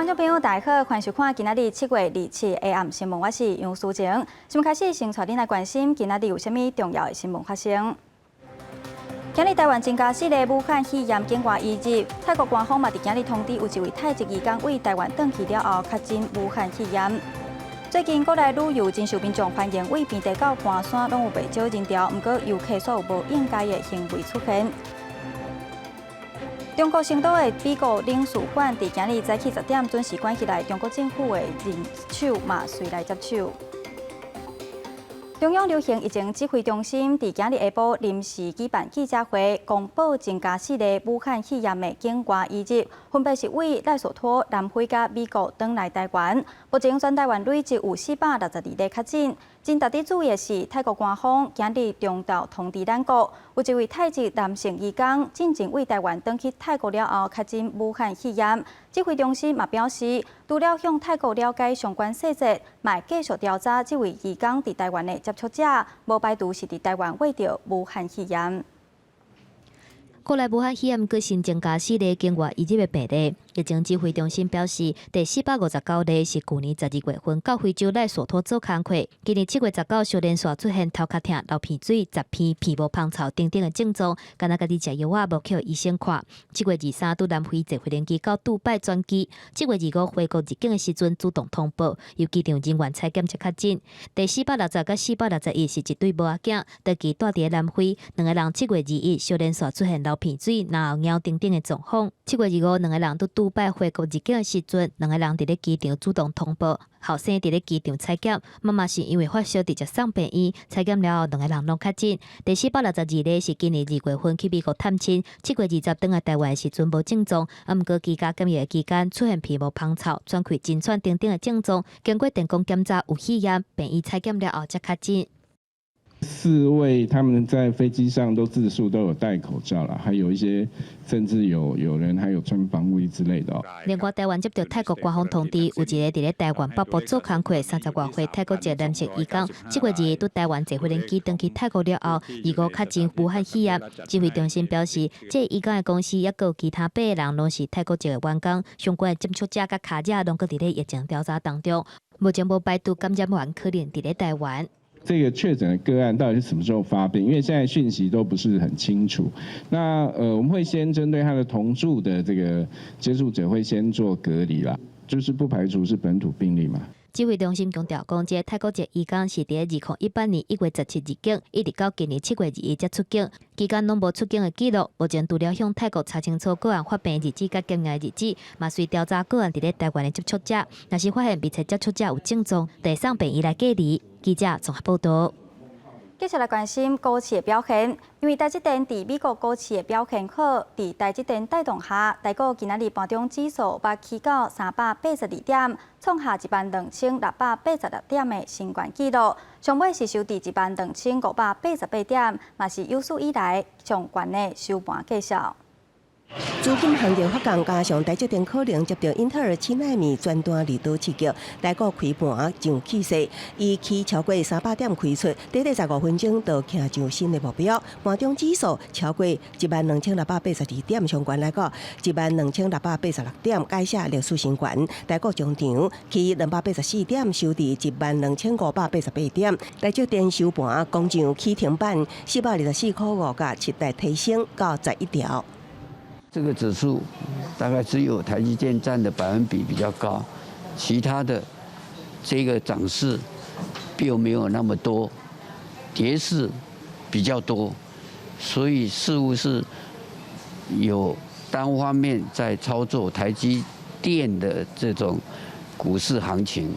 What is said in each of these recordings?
觀眾朋友，大家好，歡迎收看今仔日7月27下暗新聞，我是楊淑靜。新聞開始，先帶恁來關心今仔日有啥物重要的新聞發生。今日台灣增加四例武漢肺炎境外移入，泰國官方嘛佇今日通知有一位泰籍移工對台灣轉去了後確診武漢肺炎。最近國內旅遊真受民眾歡迎，對平地到寒山攏有袂少人潮，毋過遊客煞有無應該的行為出現。中國成都的美國領事館佇今日早起10點準時關起來，中國政府的人手嘛隨來接手。中央流行疫情指揮中心佇今日下晡臨時舉辦記者會，公布增加四例武漢肺炎的境外移入，分別是對萊索托、南非佮美國轉來台灣。目前全台灣累計有462例確診。真值得注意的是，泰國官方今日中晝通知咱國，有一位泰籍男性移工進前對台灣轉去泰國了後確診武漢肺炎。指揮中心嘛表示，除了向泰國了解相關細節，嘛會繼續調查這位移工佇台灣的接觸者，無排除是佇台灣秽著武漢肺炎。國內武漢肺炎閣新增加四例境外移入的病例，疫情指揮中心表示，第459例是舊年12月份到非洲萊索托做工課，今年7月19小連續出現頭殼疼、流鼻水、舌偏、鼻毛芳臭等等的症狀，敢若家己食藥仔無去予醫生看。7月23佇南非坐飛機到杜拜轉機，7月25回國入境的時陣主動通報，由機場人員採檢才確診。第460佮461是一對母仔囝，長期蹛佇南非，兩个人7月21小連續出現流鼻水、嚨喉等等的狀況。7月25，兩个人佇杜拜回國入境的時陣，兩个人佇咧機場主動通報，後生佇咧機場採檢，媽媽是因為發燒直接送病院，採檢了後兩个人攏確診。第462例是今年2月份去美國探親，7月20轉來台灣的時陣無症狀，啊，毋過居家檢疫的期間出現鼻毛芳臭、喘氣真喘等等的症狀，經過電光檢查有肺炎，病院採檢了後才確診。四位他們在飛機上都自述都有戴口罩啦，還有一些甚至有人還有穿防護衣之類的。另外，台灣接到泰國官方通知，有一个佇咧台灣北部做工課30外歲泰國籍男性移工，7月2日佇台灣坐飛機轉去泰國了後，25確診武漢肺炎。指揮中心表示，這个移工的公司抑閣有其他八个人攏是泰國籍的員工，相關的接觸者佮跤者攏閣佇咧疫情調查當中，目前無排除感染源可能佇咧台灣。這個確診的個案到底是什麼時候發病？因為現在訊息都不是很清楚。那我們會先針對他的同住的這個接觸者會先做隔離啦，就是不排除是本土病例嘛。指揮中心強調講，這个泰國籍移工是佇2018年1月17入境，一直到今年7月21才出境，期間攏無出境的記錄。目前除了向泰國查清楚個案發病日子佮檢驗日子，嘛隨調查個案佇咧台灣的接觸者，若是發現密切接觸者有症狀，就會送病院來隔離。記者綜合報道。繼續來關心股市的表現，因為台積電佇美國股市的表現好，佇台積電帶動下，台股今仔日盤中指數捌起到382點，創下12,686點的新高紀錄。上尾是收佇12,588點，嘛是有史以來上懸的收盤價數。資金行情發動，加上台積電可能接著英特爾7納米轉單利多刺激，台股開盤上氣勢，以起超過300點開出，短短15分鐘就徛上新的目標。盤中指數超過12,682點，上懸來到12,686點，改寫歷史新高。台股終場起284點，收佇12,588點。台積電收盤攻上起停板424塊5角七，台提升到11條。這個指數大概只有台積電佔的百分比比較高，其他的這個漲勢並沒有那麼多，跌勢比較多，所以似乎是有單方面在操作台積電的這種股市行情。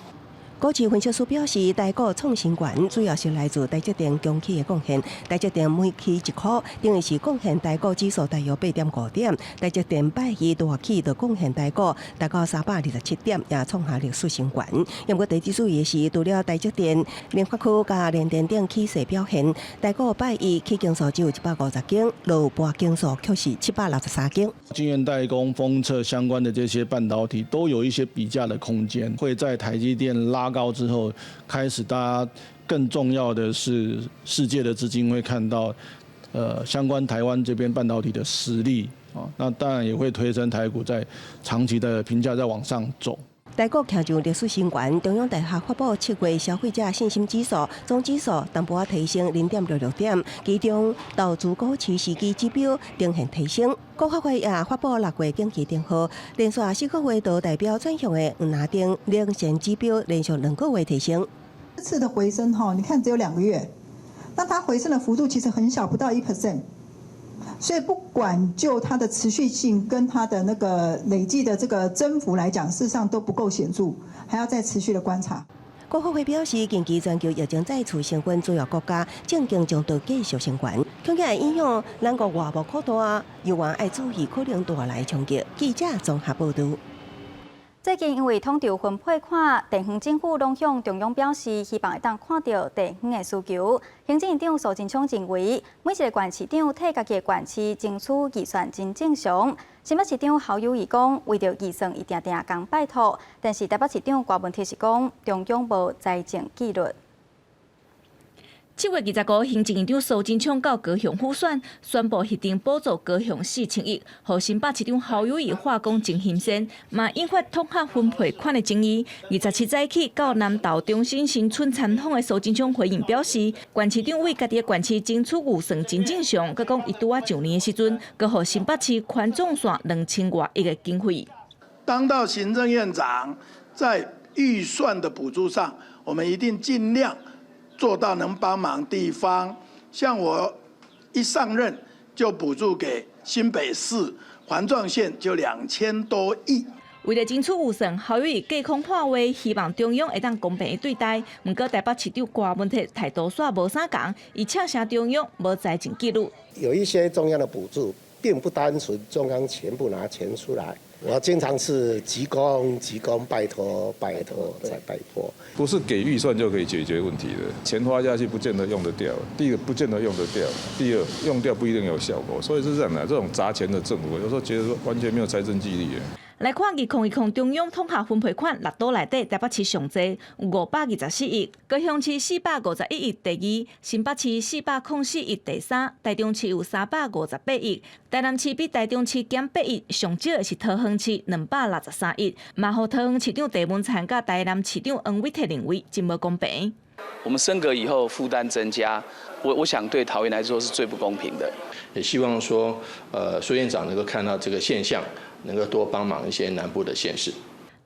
股市分析師表示，台股創新高主要是來自台積電強起的貢獻。台積電每起1塊，等於是貢獻台股指數大約8.5點。台積電拜一拄仔起就貢獻台股達到327點，也創下歷史新高。不過，值得注意的是，除了台積電、聯發科佮聯電等起勢表現，台股拜一起間數只有150間，落盤間數卻是763間。晶圓代工、封測相關的這些半導體都有一些比價的空間，會在台積電拉高之後，開始大家更重要的是，世界的資金會看到，相關台灣這邊半導體的實力。啊，那當然也會推升台股在長期的評價再往上走。台股徛上歷史新高，中央大學發布7月消費者信心指數總指數淡薄仔提升0.66點，其中投資股市時機指標呈現提升。國發會也發布6月景氣燈號，連續4個月都代表轉向的黃藍燈領先指標連續2個月提升。這次的回升哈，你看只有2個月，那它回升的幅度其實很小，不到1%。所以不管就它的持續性跟它的那個累計的這個增幅來講，事實上都不夠顯著，還要再持續的觀察。國發會表示，近期全球疫情再次升溫，主要國家政經將都繼續升懸，恐驚會影響咱國外貿擴大，猶原愛注意可能帶來衝擊。記者綜合報導。最近因為統籌分配款，地方政府攏向中央表示，希望會當看著地方的需求。行政院長蘇貞昌認為，每一个縣市長替家己的縣市爭取預算真正常。新北市長侯友宜講，為著預算，伊定定共拜託。但是台北市長柯文哲是講，中央無財政紀律。7月25，行政院長蘇貞昌到高雄輔選，宣布核定補助高雄4000億，予新北市長侯友宜話講真新鮮，嘛引發統合分配款的爭議。27早起到南投中心新村參訪的蘇貞昌回應表示，縣市長為家己的縣市爭取預算真正常，閣講伊拄仔上任的時陣，閣予新北市環狀線2000外億的經費。當到行政院長在預算的補助上，我們一定盡量做到能幫忙地方，像我一上任就補助給新北市環狀線就2000多億。為了爭取預算，侯友宜隔空喊話，希望中央會當公平對待。毋過台北市長柯文哲態度煞無啥仝，伊斥聲中央無財政紀律。有一些中央的補助，並不單純中央全部拿錢出來。我經常是鞠躬鞠躬，拜託拜託再拜託。不是給預算就可以解決問題的，錢花下去不見得用得掉。第一個不見得用得掉，第二用掉不一定有效果。所以是這樣的，這種砸錢的政府，有時候覺得說完全沒有財政紀律。來看2020中央統合分配款六都內底，台北市上濟有524億，高雄市451億第二，新北市404億第三，台中市有358億，台南市比台中市減8億，上少的是桃園市263億，嘛予桃園市長鄭文燦佮台南市長黃偉哲認為真無公平。我們升格以後負擔增加，我想對桃園來說是最不公平的。也希望說，蘇院長能夠看到這個現象，能夠多幫忙一些南部的縣市。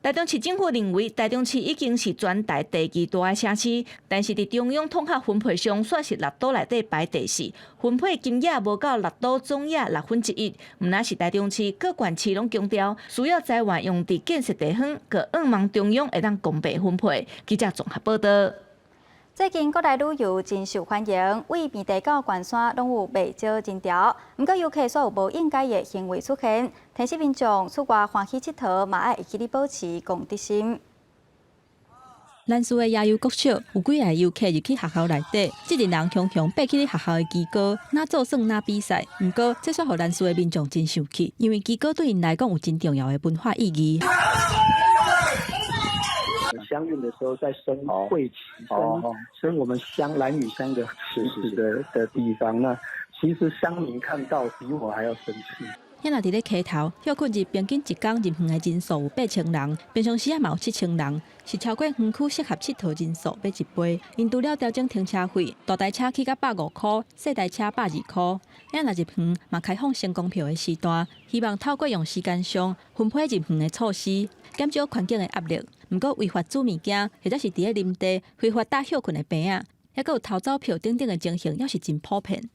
台中市政府認為，台中市已經是全台第二大的城市，但是佇中央統合分配上，煞是六都內底排第四，分配金額無到六都總額1/6。毋但是台中市，各縣市攏強調需要資源用佇建設地方，閣向望中央會當公平分配。記者綜合報導。最近國內旅遊真受歡迎，對平地到懸山攏有袂少人潮。毋過遊客煞有無應該的行為出現，提醒民眾出外歡喜𨑨迌，嘛愛會記得保持公德心。蘭嶼的野遊國小有幾个遊客入去學校內底，這陣人雄雄爬起咧學校的旗杆，若做耍若比賽。毋過，這煞予蘭嶼的民眾真生氣，因為旗杆對𪜶來講有真重要的文化意義。鄉運的時候在升會旗，升我們鄉蘭嶼鄉的旗子的地方，那其實鄉民看到比我還要生氣。遐若佇咧溪頭歇睏日，平均一工入園的人數有8000人，平常時仔嘛有7000人，是超過園區適合𨑨迌人數欲一倍。𪜶除了調整停車費，大台車起較150箍，細台車120箍。遐若入園嘛開放先公票的時段，希望透過用時間上分配入園的措施，減少環境的壓力。毋過違法煮物件，或者是佇咧林地非法搭歇睏的棚仔，猶閣有偷走票等等的情形，猶是真普遍。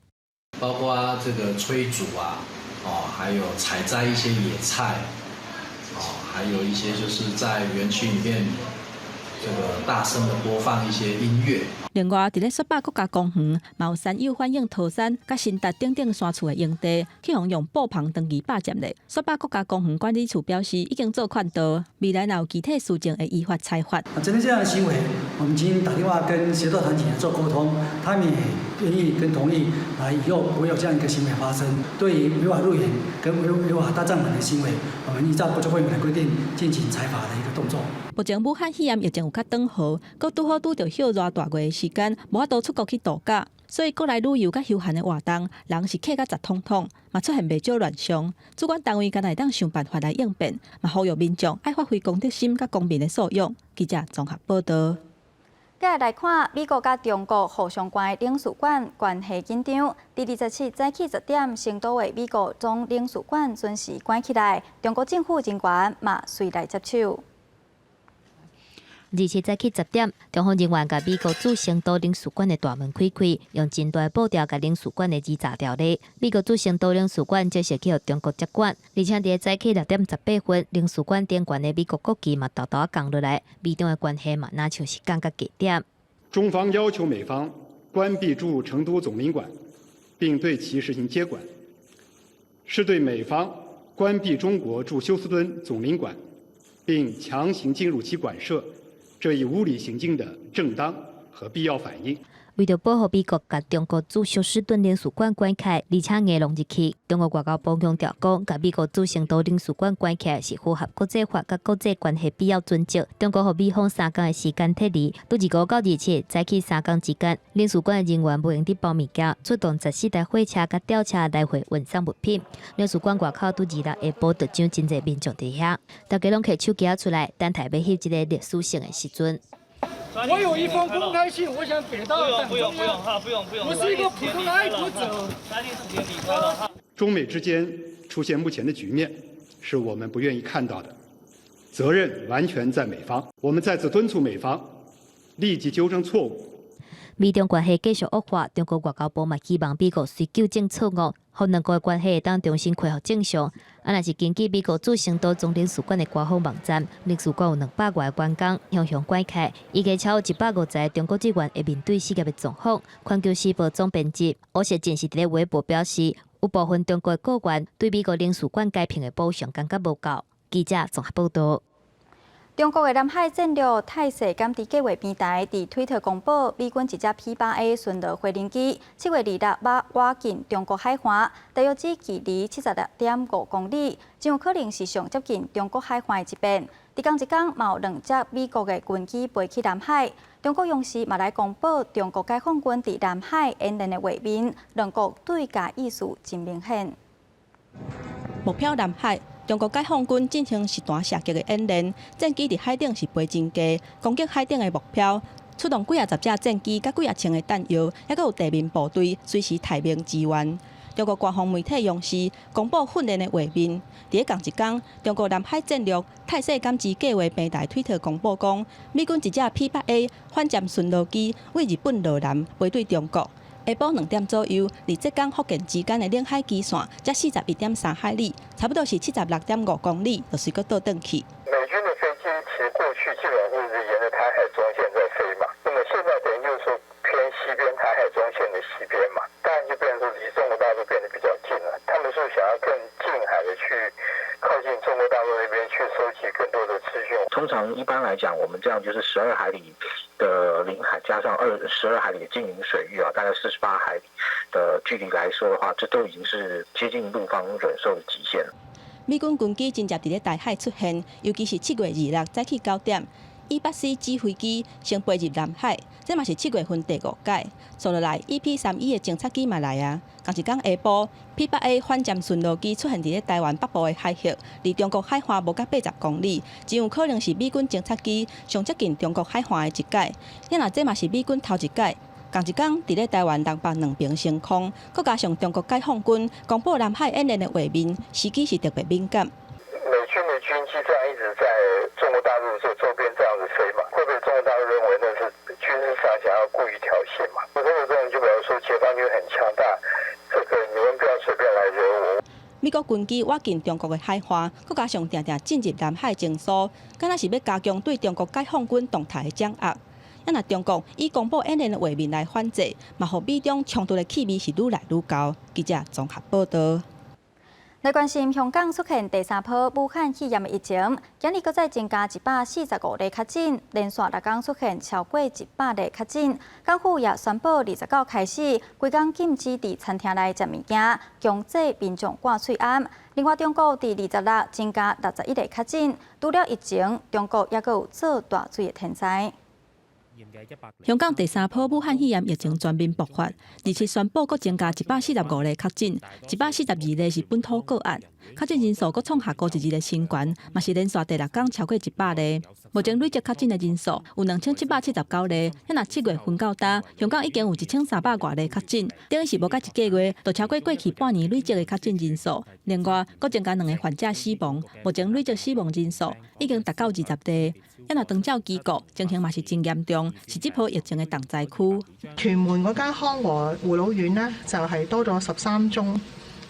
包括這個炊煮啊，哦，還有採摘一些野菜，哦，還有一些就是在園區裡面這個大聲的播放一些音樂。另外，佇咧雪霸國家公園，嘛有山友反映桃山佮新達等等山厝的營地，去予用布棚長期霸佔咧。雪霸國家公園管理處表示，已經做勸導，未來若有其他事情會依法裁罰。針對這樣的行為，我們已經打電話跟協作團體做溝通，他們也願意跟同意，來以後不會有這樣一個行為發生。對於違法入園跟違法搭帳篷的行為，我們依照國家會的規定進行裁罰的一個動作。目前武漢肺炎疫情有較轉好，閣拄好拄著歇熱大月的時間，無法度出國去度假，所以國內旅遊佮休閒的活動，人是客甲雜統統，嘛出現袂少亂象。主管單位敢若會當想辦法來應變，嘛呼籲民眾愛發揮公德心佮公民的素養。記者綜合報導。接下來看美國佮中國互相關的領事館關係緊張。佇27早起10點，成都的美國總領事館準時關起來，中國政府人員嘛隨來接手。27早起10點，中方人員共美國駐成都領事館的大門開開，用真大布條共領事館的字鍘牢咧。美國駐成都領事館正式去予中國接管，而且佇早起6點18分，領事館頂懸的美國國旗嘛沓沓仔降落來，美中的關係嘛若像是降到極點。中方要求美方關閉駐成都總領館，並對其實行接管，是對美方關閉中國駐休斯敦總領館，並強行進入其館舍這一無理行徑的正當和必要反應。為著保護美國共中國駐休斯頓領事館關起來，而且硬弄入去，中國外交部強調講，共美國駐成都領事館關起來是符合國際法佮國際關係必要準則。中國予美方3工的時間撤離，佇25到27早起3工之間，領事館的人員無閒佇包物件，出動14台貨車佮吊車來回運送物品。領事館外口佇26下晡就上真濟民眾佇遐，大家攏提手機出來，等待欲翕這个歷史性的時陣。我有一封公開信，我想給到黨不用不用哈，不用不用。我是一個普通的愛國者。中美之間出現目前的局面，是我們不願意看到的，責任完全在美方。我們再次敦促美方立即糾正錯誤。美中關係繼續惡化，中國外交部嘛希望美國隨糾正錯誤，予兩國的關係會當重新恢復正常。啊，若是根據美國駐成都總領事館的官方網站，領事館有200外個員工向向關起，預計超過150個中國職員會面對失業的狀況。環球時報總編輯吳錫進是佇咧微博表示，有部分中國僱員對美國領事館解聘的補償感覺無夠。記者綜合報導。中國的南海戰略態勢監視計劃平台佇推特公布，美軍一隻 P-8A 巡邏飛行機7月26日倚近中國海岸，大約只距離76.5公里，真有可能是上接近中國海岸的一遍。佇仝一工，嘛有兩隻美國的軍機飛去南海，中國央視嘛來公布中國解放軍佇南海演練的畫面，兩國對共意思真明顯。目標南海。中國解放軍進行實彈射擊的演練，戰機佇海頂是飛真低，攻擊海頂的目標，出動幾仔十隻戰機，佮幾仔千个彈藥，猶閣有地面部隊隨時待命支援。中國官方媒體央視公布訓練的畫面，佇咧仝一工，中國南海戰略態勢監視計劃平台推特公布講，美軍一隻 P-8A 反潛巡邏機對日本羅南飛對中國。下晡2點左右，佇浙江福建之間的領海基線，才41.3海里，差不多是76.5公里，就隨閣倒轉去。美軍的飛機其實過去基本上是沿著台海中線在飛嘛，那麼現在等於就是說偏西邊，台海中線的西邊嘛，當然就變成說離中國大陸變得比較近了。他們是想要更近海的去靠近中國大陸那邊去收集更多的資訊。通常一般來講，我們這樣就是12海里的領海加上22海里的近鄰水域啊，大概48海里的距離來說的話，這都已經是接近陸方忍受的極限了。美軍軍機真濟佇咧台海出現，尤其是7月26早起9點，E-8C 指揮機先飛入南海，這嘛是7月份第五擺。紲落來，EP-3E 的偵察機嘛來啊。仝一工下晡，P-8A 反潛巡邏機出現佇咧台灣北部的海域，離中國海岸無到80公里，真有可能是美軍偵察機上接近中國海岸的一擺。若這嘛是美軍頭一擺。仝一工佇咧台灣東北兩爿升空，閣加上中國解放軍公布南海演練的畫面，時機是特別敏感。美軍的軍機這樣一直在中國大陸這周邊這樣子飛嘛，會被中國大陸認為那是軍事上想要故意挑釁嘛？如果這種就表示說解放軍很強大，這個你們不要隨便來惹我。美國軍機倚近中國的海岸，閣加上定定進入南海偵搜，敢若是欲加強對中國解放軍動態的掌握。啊，若中國以公布演練的畫面來反制，嘛予美中衝突的氣味是愈來愈高。記者綜合報導。來關心香港出現第三波武漢肺炎的疫情，今日閣再增加145例確診，連續六工出現超過100例確診。港府也宣布29開始，規工禁止佇餐廳內食物件，強制民眾掛喙罨。另外，中國佇26增加61例確診，除了疫情，中國猶閣有做大水的天災。香港第三波武漢肺炎疫情全面爆發，27宣布閣增加145例確診，142例是本土個案，確診人數閣創下五一二的新高，嘛是連續第六工超過100例。目前累積確診的人數有2779例，若7月份到今，香港已經有1300外例確診，等於是無夠一個月，就超過過去半年累積的確診人數。另外，閣增加兩个患者死亡，目前累積死亡人數已經達到20例。若長照機構情形嘛是真嚴重，是這波疫情的重災區。屯門嗰間康和護老院呢，就係多咗13宗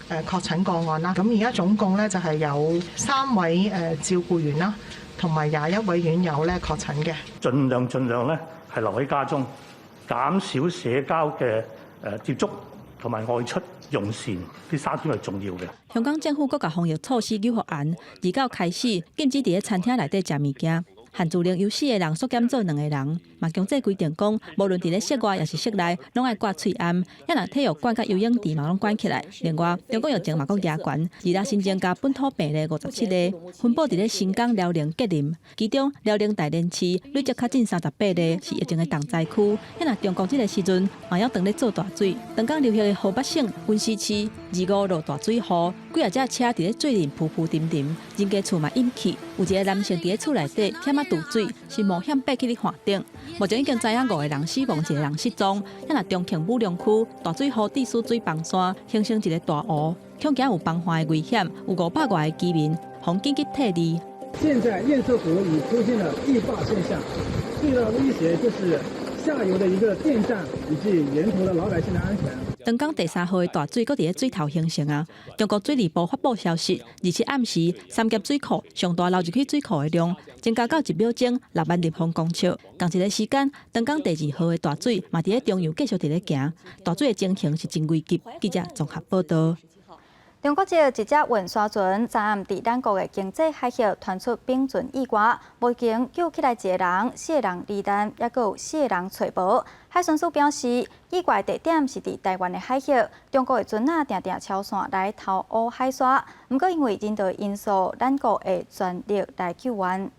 確診個案啦。咁而家總共呢，就係有3位照顧員啦，同埋21位院友咧確診嘅。盡量盡量咧係留喺家中，減少社交嘅接觸同埋外出用膳，呢三點係重要嘅。香港政府閣共防疫措施扭予嚴，29開始禁止佇咧餐廳內底食物件。限聚令由四个人縮減做兩个人，嘛強制規定講，無論佇咧室外抑是室內，攏愛掛喙罨。若體育館佮游泳池嘛攏關起來。另外，中國疫情嘛閣加懸，26新增加本土病例57例，分布佇咧新疆、遼寧、吉林，其中遼寧大連市累計確診38例，是疫情的重災區。若中國這个時陣嘛猶當咧做大水，長江流域的河北省汶溪市25落大水雨，幾若隻車佇咧水裡浮浮沉沉，人家厝嘛淹去，有一个男性佇咧厝內底欠仔渡水，是冒險爬去咧岸頂。目前已經知影五个人死亡，一个人失蹤。若重慶武隆區大水雨致使水崩山，形成一个大湖，恐驚有崩岸的危險，有500外个居民予緊急撤離。現在堰塞湖已出現了礪壩現象，最大的威脅就是下游的一個電站以及沿途的老百姓的安全。長江第三號的大水閣佇咧水頭形成啊！中國水利部發布消息，27暗時三峽水庫上大流入去水庫的量增加到一秒鐘6萬立方公尺。仝一个時間，長江第二號的大水嘛佇咧中游繼續佇咧行，大水的情形是真危急。記者綜合報道。中國籍一隻運沙船，昨暗佇咱國的經濟海域傳出冰船意外，目前救起來一个人，四个人罹難，猶閣有四个人揣無。海巡署表示，意外地點是佇台灣的海域，中國的船仔定定超線來偷挖海沙，毋過因為人道因素，咱國會全力來救援。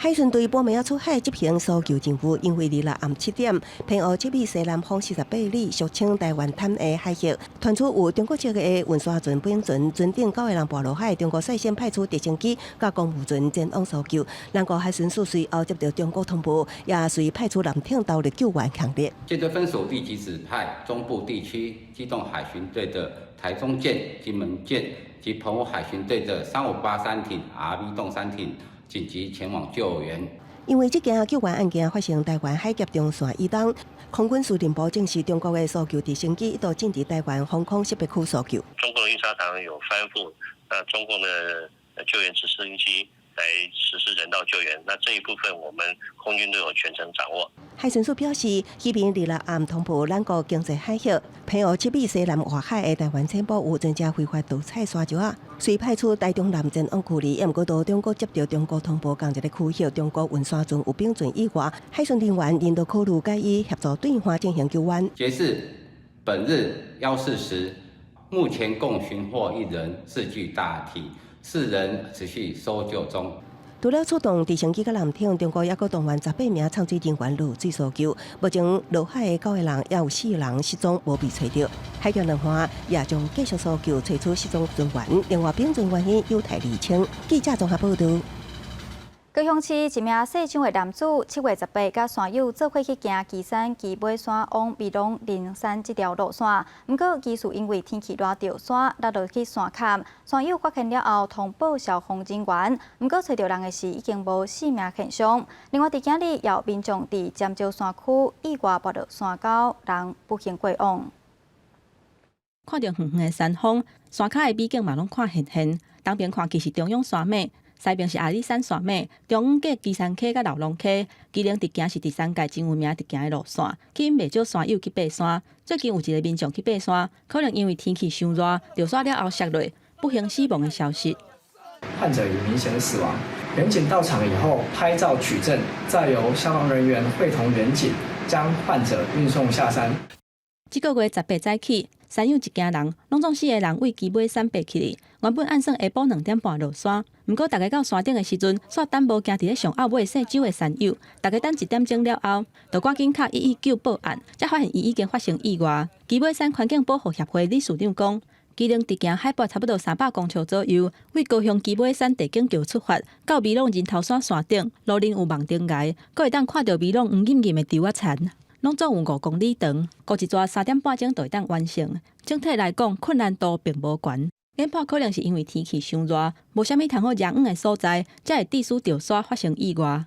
海巡隊半暝仔出海執行搜救任務，因為26暗7點，澎湖七尾西南方48里，俗稱台灣潭的海域，傳出有中國籍的運沙船、冰船，船頂九个人跋落海。中國率先派出直升機佮公務船前往搜救。咱國海巡署隨後接到中國通報，也隨派出艦艇投入救援行列。艦隊分署立即指派中部地區機動海巡隊的台中艦、金門艦及澎湖海巡隊的3583艇、RV 洞山艇。緊急前往救援。因為這件救援案件發生台灣海峽中線以東，空軍司令部證實中國的搜救直升機一度進入台灣防空識別區搜救。中共的運沙船有翻覆，那中共的救援直升機來實施人道救援，那這一部分我們空軍都有全程掌握。海巡署表示，彼邊26暗通報咱國經濟海域，澎湖七尾西南外海的台灣淺部有船隻非法盜採沙石仔，隨派出台中艦前往處理。毋過途中閣接到中國通報，仝一个區域中國運沙船有冰船意外，海巡人員人道考慮，改以協助對岸進行救援。截至本日14時，目前共尋獲一人，四具大體，四人持續搜救中。除了出動直升機佮艦艇，中國猶閣動員18名潛水人員落水搜救。目前落海的九个人，猶有四个人失蹤無被揣著。海峽兩岸也將繼續搜救，揣出失蹤人員。另外，冰船原因有待釐清。記者綜合報道。高雄市一名姓張的男子，7月18佮山友做伙去行旗山旗尾山往美濃靈山這條路線，毋過疑似因為天氣熱著山，落落去山崁。山友發現了後，通報消防人員，毋過揣著人的時已經無性命現象。另外，佇今日也有民眾佇尖石山區意外跋落山溝，人不幸過往。看著遠遠的山峰，山跤的美景嘛攏看現現。東邊看去是中央山脈。西爿是阿里山山脈，中央隔旗山溪佮荖濃溪。基隆直行是登山界真有名直行的路線，吸引袂少山友去爬山。最近有一个民眾去爬山，可能因為天氣傷熱，著沙了後摔落，不幸死亡的消息。患者已明顯死亡。員警到場以後拍照取證，再由消防人員會同員警將患者運送下山。這個月18早起，山友一行人，攏總四个人對旗尾山爬起去。原本按算下晡2點半落山，毋過大家到山頂的時陣，煞等無行佇咧上後尾姓周的山友。大家等一點鐘了後，就趕緊敲119報案，才發現伊已經發生意外。旗尾山環境保護協會理事長講，基隆直行海拔差不多300公尺左右，對高雄旗尾山地景橋出發，到美朗人頭山山頂，路面有望燈崖，閣會當看著美朗黃黴黴的稻仔田，攏總有5公里長，估一逝3點半鐘就會當完成。整體來講，困難度並無懸。研判可能是因為天氣傷熱，無啥物通好遮掩的所在，才會致使著沙發生意外。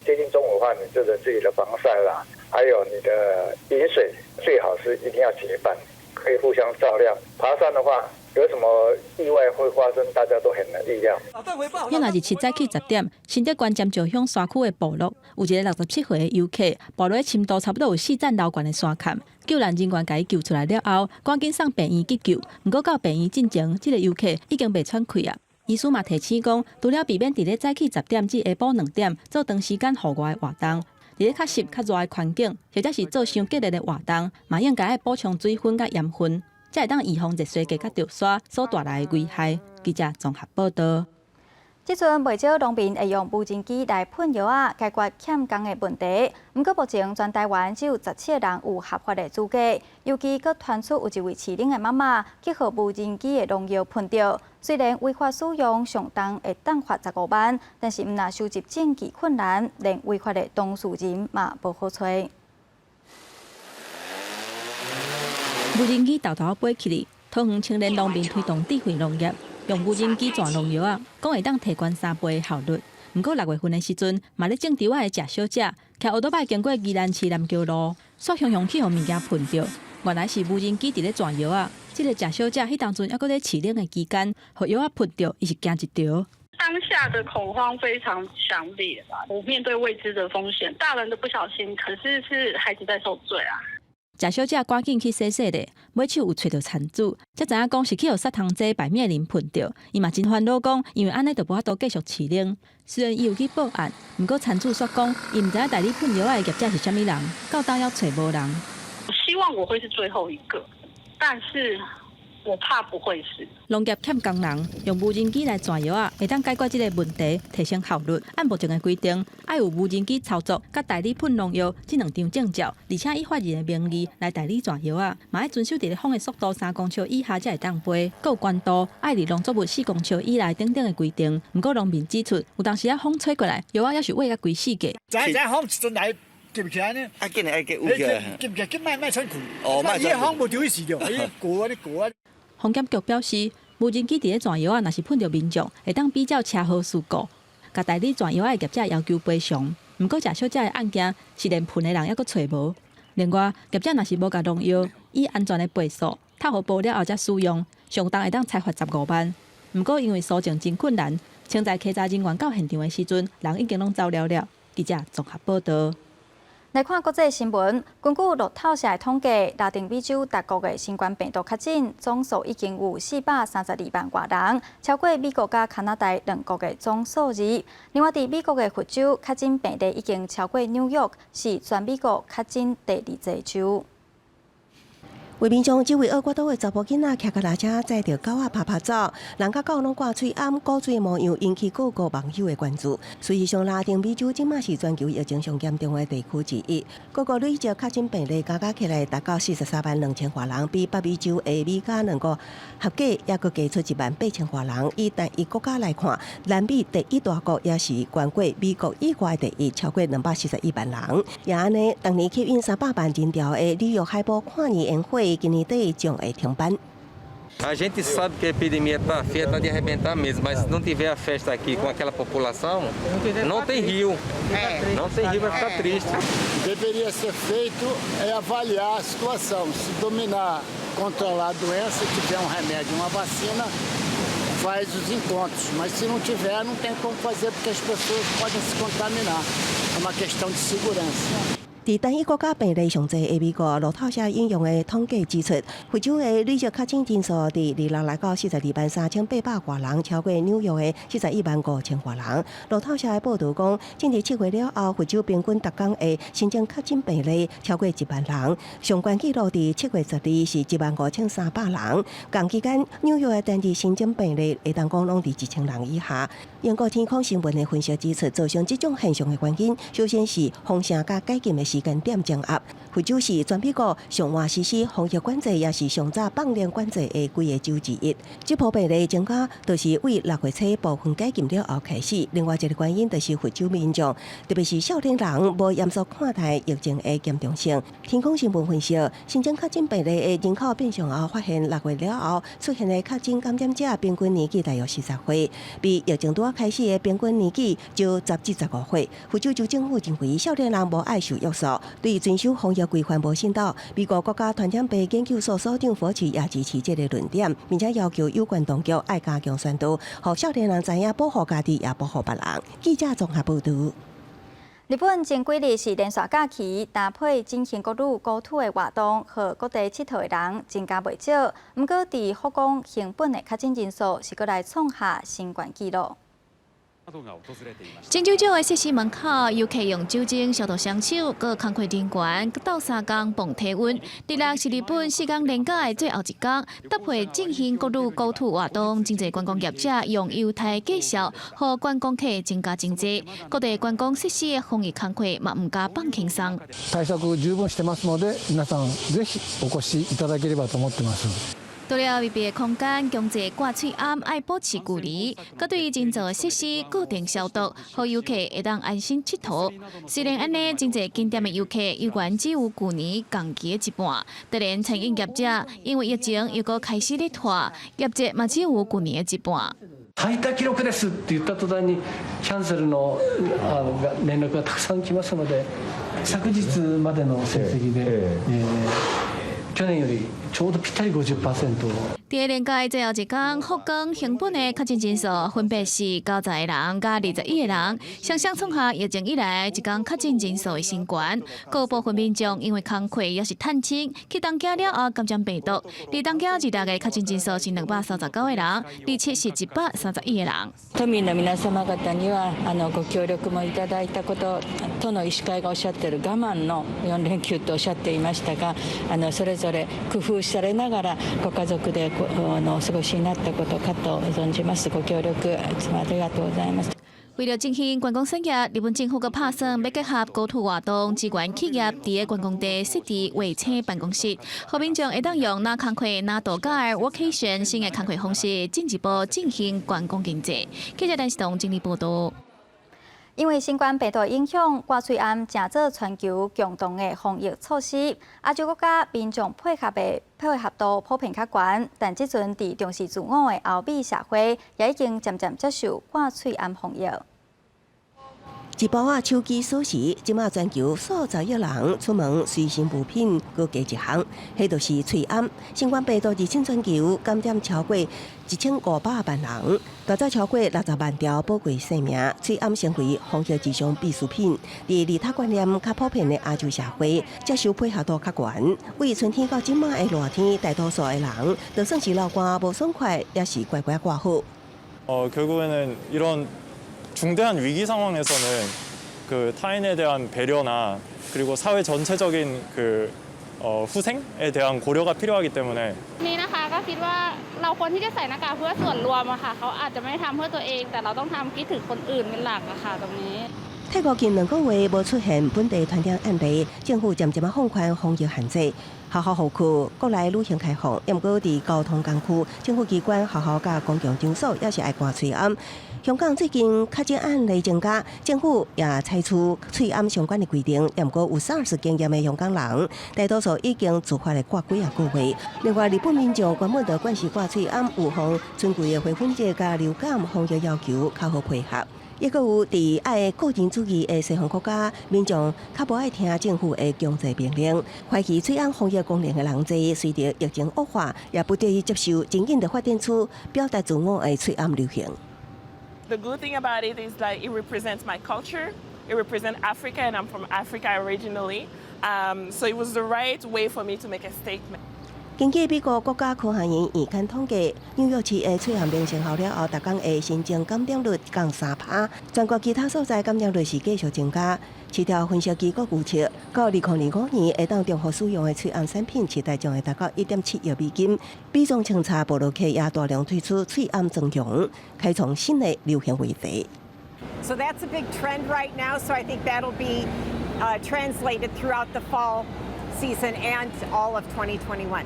接近中午的話，你這個自己的防曬啦，還有你的飲水，最好是一定要結伴，可以互相照料。爬山的話，有什麼意外會發生，大家都很難預料。遐若27早起10點，新竹縣尖石鄉山區的部落，有一个67歲的遊客，跋落深度差不多有四層樓懸的山崁，救難人員共伊救出來了後，趕緊送病院急救。毋過到病院進前，這个遊客已經袂喘氣啊。醫師嘛提醒講，除了避免佇咧早起十點至下晡2點做長時間戶外的活動，佇咧較濕較熱的環境，或者是做傷激烈的活動，嘛應該愛補充水分佮鹽分，才會當預防熱衰竭佮著沙所帶來的危害。記者綜合報導。這陣袂少農民會用無人機來噴藥仔，解決欠工的問題。毋過目前全台灣只有17个人有合法的資格，尤其閣傳出有一位飼奶的媽媽去予無人機的農藥噴著。雖然違法使用上重會當罰15萬，但是毋但收集證據困難，連違法的當事人嘛無好揣。無人機沓沓飛起來，桃園青年農民推動智慧農業。用無人機摶農藥仔，講會當提懸3倍的效率。毋過6月份的時陣，嘛咧種稻仔的謝小姐，騎歐多擺經過宜蘭市南橋路，煞雄雄去予物件噴著。原來是無人機佇咧摶藥仔。這个謝小姐彼當陣猶閣咧飼奶的期間，予藥仔噴著，伊是驚一趒。當下的恐慌非常強烈啦，我面對未知的風險，大人都不小心，可是是孩子在受罪啊。謝小姐趕緊去洗洗咧，尾手有揣著田鼠，才知影講是去予殺蟲劑白滅靈噴著。伊嘛真煩惱講，因為按呢就無法度繼續飼奶。雖然伊有去報案，毋過田主煞講，伊毋知影代理噴藥仔的業者是啥物人，到今猶揣無人。希望我會是最後一個，但是我怕不會是。農業欠工人，用無人機來摶藥仔，會當解決這个問題，提升效率。按目前的規定，愛有無人機操作，佮代理噴農藥這兩張證照，而且以法人的名義來代理摶藥仔，嘛愛遵守佇咧風的速度3公尺以下才會當飛，閣有懸度愛佇農作物4公尺以內等等的規定。毋過農民指出，有當時仔風吹過來，藥仔猶是飛甲規世界。知影風一陣來，接起來呢？啊，緊來愛給有起來。接起來，緊莫莫喘氣。哦，莫喘氣。伊風無丟去死著，伊過啊，你過啊。防檢局表示，無人機佇咧摶藥仔，若是噴著民眾，會當比照車禍事故，共代理摶藥仔的業者要求賠償。毋過，謝小姐的案件是連噴的人猶閣揣無。另外，業者若是無共農藥以安全的倍數套予包了後才使用，上重會當裁罰15萬。毋過，因為搜證真困難，清在稽查人員到現場的時陣，人已經攏走了了。記者綜合報導。來看國際新聞，根據路透社的統計，拉丁美洲各國的新冠病毒確診總數已經有432萬外人，超過美國佮加拿大兩國的總數字。另外，佇美國的佛州確診病例已經超過紐約，是全美國確診第二濟州。為民眾這位厄瓜多的查埔囡仔騎腳踏車載著狗仔趴趴走，人佮狗攏掛喙罨，古錐模樣，引起各國網友的關注。事實上，拉丁美洲這馬是全球疫情上嚴重的地區之一，各國累計確診病例加加起來達到43萬2千外人，比北美洲的美加兩國合計猶閣加出1萬8千外人。以單一國家來看，南美第一大國也是懸過美國以外第一，超過241萬人。也按呢，當年吸引300萬人潮的里約海埔跨年煙火，今年底將會停辦。 A gente sabe que a epidemia está feia, está de arrebentar mesmo, mas se não tiver a festa aqui com aquela população, não tem Rio. Não tem Rio, vai ficar triste. Deveria ser feito é avaliar a situação, se dominar, controlar a doença, tiver um remédio, uma vacina, Faz os encontros, mas se não tiver, não tem como fazer porque as pessoas podem se contaminar. É uma questão de segurança. 佇單一國家病例上濟的美國，路透社引用的統計指出，佛州的累積確診人數佇26萬到42萬3800外人，超過紐約的41萬5千外人。路透社的報導講，進入7月了後，佛州平均逐工的新增確診病例超過1萬人，上懸紀錄佇7月12是1萬5300人。仝期間，紐約的單日新增病例會當講攏佇1000人以下。英國天空新聞的分析指出，造成這種現象的原因，首先是封城佮解禁的時間點重疊。佛州是全美國上晚實施防疫管制，也是上早放寬管制的幾个州之一。這波病例增加，就是為6月初部分解禁了後開始。另外一个原因就是佛州民眾，特別是少年人，無嚴肅看待疫情的嚴重性。天空新聞分析，新增確診病例的人口變相後，發現6月了後出現的確診感染者平均年紀大約40歲，比疫情拄仔開始的平均年紀少10至15歲。佛州州政府認為，少年人無愛受約束，對遵守防疫規範無信度。美國國家傳染病研究所所長佛奇也支持這个論點，並且要求有關當局愛加強宣導，予少年人知影保護家己，也保護別人。記者綜合報導。日本前幾日是連續假期，搭配振興國旅國土的活動，予各地𨑨迌的人增加袂少。毋過，佇福岡熊本的確診人數是閣來創下新懸紀錄。清酒廠的設施門口，遊客用酒精消毒雙手，閣工課人員鬥相共磅體溫。26是日本四天連假的最後一天，搭配振興國旅國土活動，真濟觀光業者用優待介紹，予觀光客增加真濟。各地觀光設施的防疫工課嘛毋敢放輕鬆。対策十分してますので、皆さんぜひお越しいただければと思ってます。除了密閉的空間，強制掛喙罨愛保持距離，閣對人造的設施固定消毒，予遊客會當安心𨑨迌。雖然按呢，真濟景點的遊客猶原只有舊年仝期的一半，當然餐飲業者因為疫情又閣開始咧拖，業績嘛只有舊年的一半。最多記錄ですって言った途端にキャンセルの連絡がたくさん来ますので、昨日までの成績で、去年よりちょうどぴったり50%。佇連假最後一天，福岡熊本的確診人數分別是90個人佮21個人，雙雙創下疫情以來一天確診人數的新懸。閣部分民眾因為工課抑是探親去東京了後感染病毒。佇東京26个確診人數是239個人，27是131個人。都民の皆様方にはご協力もいただいたこと、都の医師会がおっしゃっている我慢の4連休とおっしゃっていましたが、それぞれ工夫されながらご家族でお過ごしになったことかと存じます。ご協力いつもありがとうございます。為著振興觀光產業，日本政府閣拍算欲結合國土活動，支援企業佇个觀光地設置衛星辦公室，予民眾會當用若工課若度假的 workation 新的工課方式，進一步振興觀光經濟。記者陳世東整理報導。因為新冠病毒影響，掛喙罨成做全球共同的防疫措施。亞洲國家民眾配合度普遍較懸，但這陣佇重視自我的歐美社會，也已經漸漸接受掛喙罨防疫。一包仔手機鎖匙，這馬全球數十億人出門隨身物品，閣加一項，彼就是喙罨。新冠病毒入侵全球，感染超過1500萬人，奪走超過60萬條寶貴性命。喙罨成為防疫日常必需品。佇利他觀念較普遍的亞洲社會，接受配合度較懸。為春天到這馬的熱天，大多數的人就算是流汗無爽快，也是乖乖掛好。 결국에는 이런 중대한 위기 상황에서는 그 타인에 대한 배려나 그리고 사회 전체적인 그 후생에 대한 고려가 필요하기 때문에 นี่นะคะก็คิดว่าเราควรที่จะใส่หน้ากากเพื่อส่วนรวมอะค่ะเขาอาจจะไม่ทำเพื่อตัวเองแต่เราต้องทำคิดถึงคนอื่นเป็นหลักอะค่ะตรงนี้ 泰國近2個月無出現本地傳染案例，政府漸漸仔放寬防疫限制，學校復課，國內旅行開放。毋過佇交通工具、政府機關、學校佮公共場所，也是愛掛喙罨。香港最近確診案例增加，政府也採取喙罨相關的規定。毋過有 SARS 經驗的香港人，大多數已經自發的掛幾仔個月。另外，日本民眾原本就慣勢掛喙罨，有予春季的花粉節佮流感防疫要求較好配合。抑閣有佇愛個人主義的西方國家，民眾較無愛聽政府的強制命令，懷疑喙罨防疫功能的人濟，隨著疫情惡化，也不得已接受，真緊就發展出表達自我的喙罨流行。 The good thing about it is that it represents my culture. It represents Africa, and I'm from Africa originally. So it was the right way for me to make a statement. 根據美國國家科學院院刊統計，紐約市的喙罨令生效了後，逐工的新增感染率降3趴，全國其他所在感染率是繼續增加。市調分析機構預測，到2025年會當重複使用的喙罨產品，市值將會達到1.7億美金。美妝清茶部落客也大量推出喙罨妝容，開創新的流行話題。 So that's a big trend right now. So I think that'll be translated throughout the fall season and all of 2021.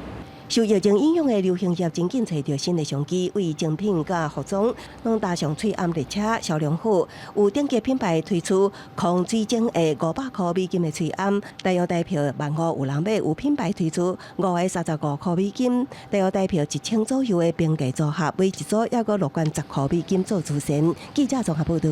受疫情影響的流行業真緊揣著新的商機，為精品佮服裝攏搭上喙罨列車，銷量好。有頂級品牌推出抗水腫的500塊美金的喙罨，大約台票15,000有人買。有品牌推出5個35塊美金，大約台票1000左右的平價組合，每一組抑閣落懸10塊美金做主線。記者綜合報導。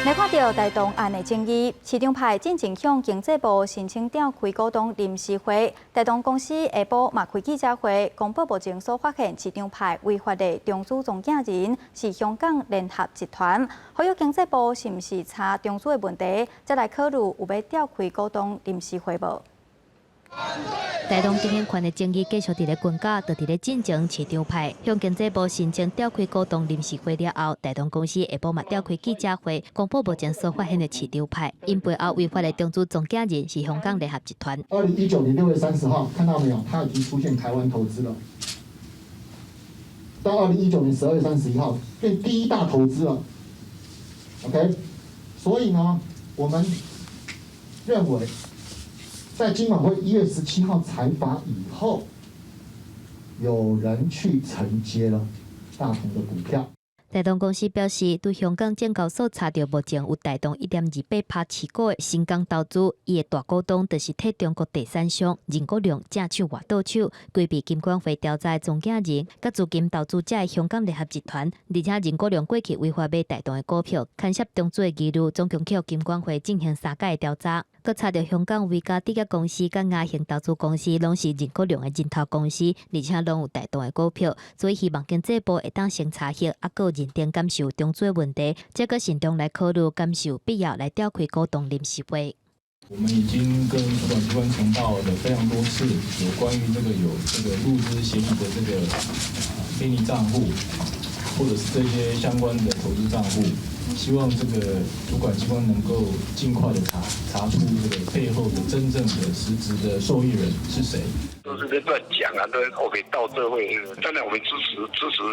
來看著大同案的爭議，市長派進前向經濟部申請召開股東臨時會，大同公司下晡嘛開記者會，公布目前所發現市長派違法的中資中間人是香港聯合集團，呼籲經濟部是毋是查中資的問題，才來考慮有欲召開股東臨時會無？大同經營權的爭議繼續佇咧滾絞，就佇咧進前市長派向經濟部申請召開股東臨時會了後，大同公司下晡嘛召開記者會，公布目前所發現的市長派，𪜶背後違法的中資中間人是香港聯合集團。2019年6月30號，看到沒有？它已經出現台灣投資了。到2019年12月31號，變第一大投資了。OK，所以呢，我們認為，在金管會1月17號裁罰以後，有人去承接了大同的股票。大同公司表示，對香港證交所查著目前有大同1.28%持股的新港投資，伊的大股東就是替中國第三商任國良正手外倒手，規避金管會調查的中間人，佮資金投資者的香港聯合集團，而且任國良過去違法買大同的股票，牽涉中資的疑慮，總共予金管會進行三擺的調查。閣查著香港維嘉抵押公司佮亞興投資公司攏是任國良的人頭公司，而且攏有大同的股票，所以希望經濟部會當先查核，猶閣認定敢是有中資問題，才閣慎重來考慮，敢是有必要來召開股東臨時會。我們已經跟主管機關呈報了非常多次，有關於這個有這個陸資嫌疑的這個秘密賬戶，或者是這些相關的投資賬戶，希望這個主管機關能夠盡快的查出這個背後的真正的實質的受益人是誰。都是在亂講啊，都後面到這會，當然我們支持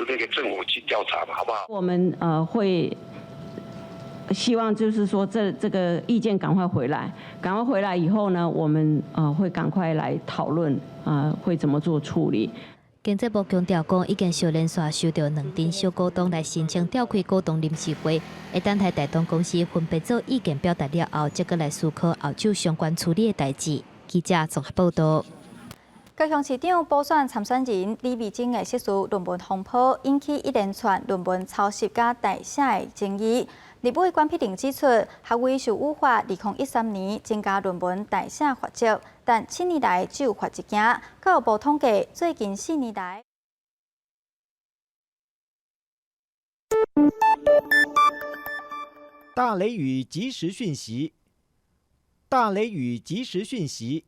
那個政府去調查嘛，好不好？我們會希望就是說這個意見趕快回來，趕快回來以後呢，我們會趕快來討論啊，會怎麼做處理。經濟部強調講，已經小連續收著兩陣小股東來申請召開股東臨時會，會等待大同公司分別做意見表達了後，才閣來思考後續相關處理的代誌。記者綜合報導。高雄市長補選參選人李美珍的碩士論文風波，引起一連串論文抄襲佮代寫的爭議。立委關碧玲指出，學位授予法2013年增加論文代寫罰則，但7年來只有罰一件。教育部統計，最近4年來，大雷雨即時訊息，大雷雨即時訊息，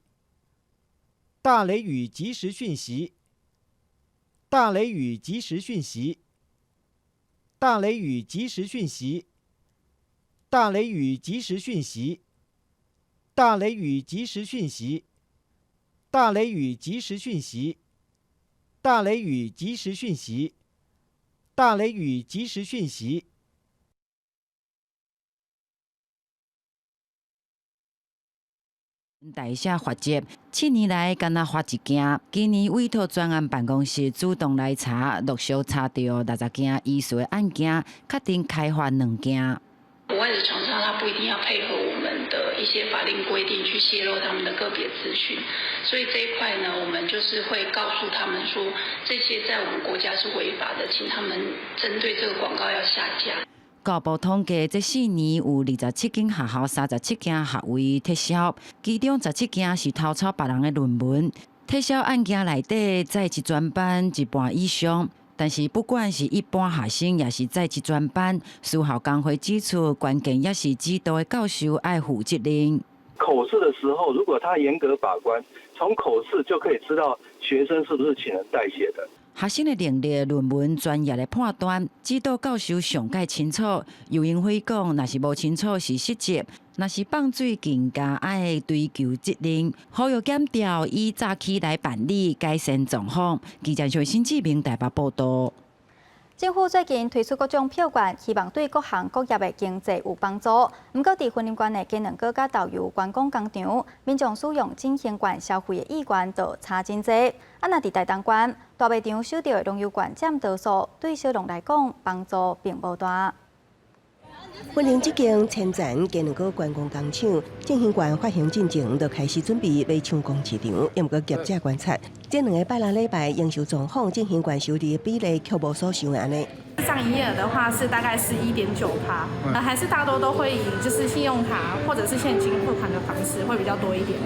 大雷雨即時訊息，大雷雨即時訊息，大雷雨即時訊息。大雷雨即時訊息，大雷雨即時訊息，大雷雨即時訊息，大雷雨即時訊息，大雷雨即時訊息。代寫罰則，7年來干焦罰一件。今年委託專案辦公室主動來查，陸續查著60件疑似的案件，確定開罰兩件。國外的廠商他不一定要配合我們的一些法令規定去洩露他們的個別資訊。所以這一塊呢，我們就是會告訴他們說，這些在我們國家是違法的，請他們針對這個廣告要下架。教育部統計，這4年有27間學校、37間學位撤銷，其中17間是偷抄別人的論文。撤銷案件內底，在職專班一半以上。但是不管是一般學生，抑是在職專班，私校工會指出，關鍵也是指導的教授愛負責任。口試的時候，如果他嚴格把關，從口試就可以知道學生是不是請人代寫的。學生的能力、論文、專業的判斷，指導教授上蓋清楚。游英輝講，若是無清楚是失職，若是放水，更加愛追究責任。呼籲檢調以早起來辦理，改善狀況。記者新志明台北報道。政府最近推出各種票券，希望對各行各業的經濟有幫助。毋過，佇雲林縣的雞卵糕佮豆油觀光工廠，民眾使用振興券消費的意願就差真濟。啊，若佇台東縣大賣場收著的農遊券佔多數，對小農來講幫助並無大。雲林這間千層雞卵糕觀光工廠，振興券發行進前就開始準備欲搶攻市場，毋過業者觀察，這兩个拜六禮拜營收狀況，振興券收入的比例卻無所想的按呢。上營業額的話是大概是1.9趴，還是大多都會以就是信用卡或者是現金付款的方式會比較多一點。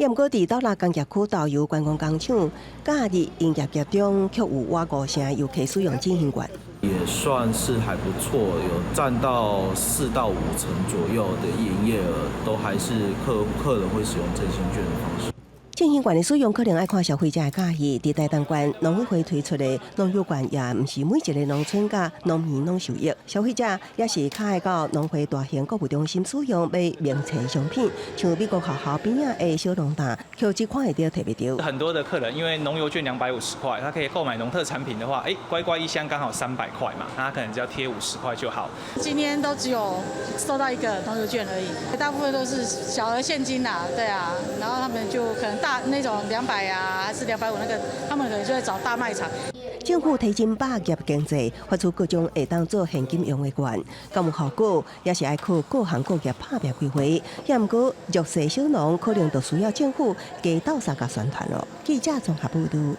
毋過，佇斗六工業區豆油觀光工廠，假日營業額中卻有倚五成遊客使用振興券。也算是還不錯，有佔到4到5成左右的營業額，都還是客人會使用振興券的方式。振興券的使用可能愛看消費者的佮意。佇台東縣農委會推出的農遊券，也毋是每一个農村佮農民攏受益。消費者也是較愛到農會大型購物中心使用買明細商品，像美國學校邊仔的小農店，卻只看會著提袂著。很多的客人因為農遊券250塊，他可以購買農特產品的話，哎，乖乖一箱剛好300塊嘛，那他可能只要貼50塊就好。今天都只有收到一個農遊券而已，大部分都是小額現金啦，對啊，然後他們就可能大那種200啊，還是250那個，他們可能就會找大賣場。政府提振百業經濟，發出各種會當做現金用的券，敢有效果，也是愛靠各行各業拍拚規劃。也毋過弱勢小農可能就需要政府加鬥相共宣傳囉。記者綜合報導。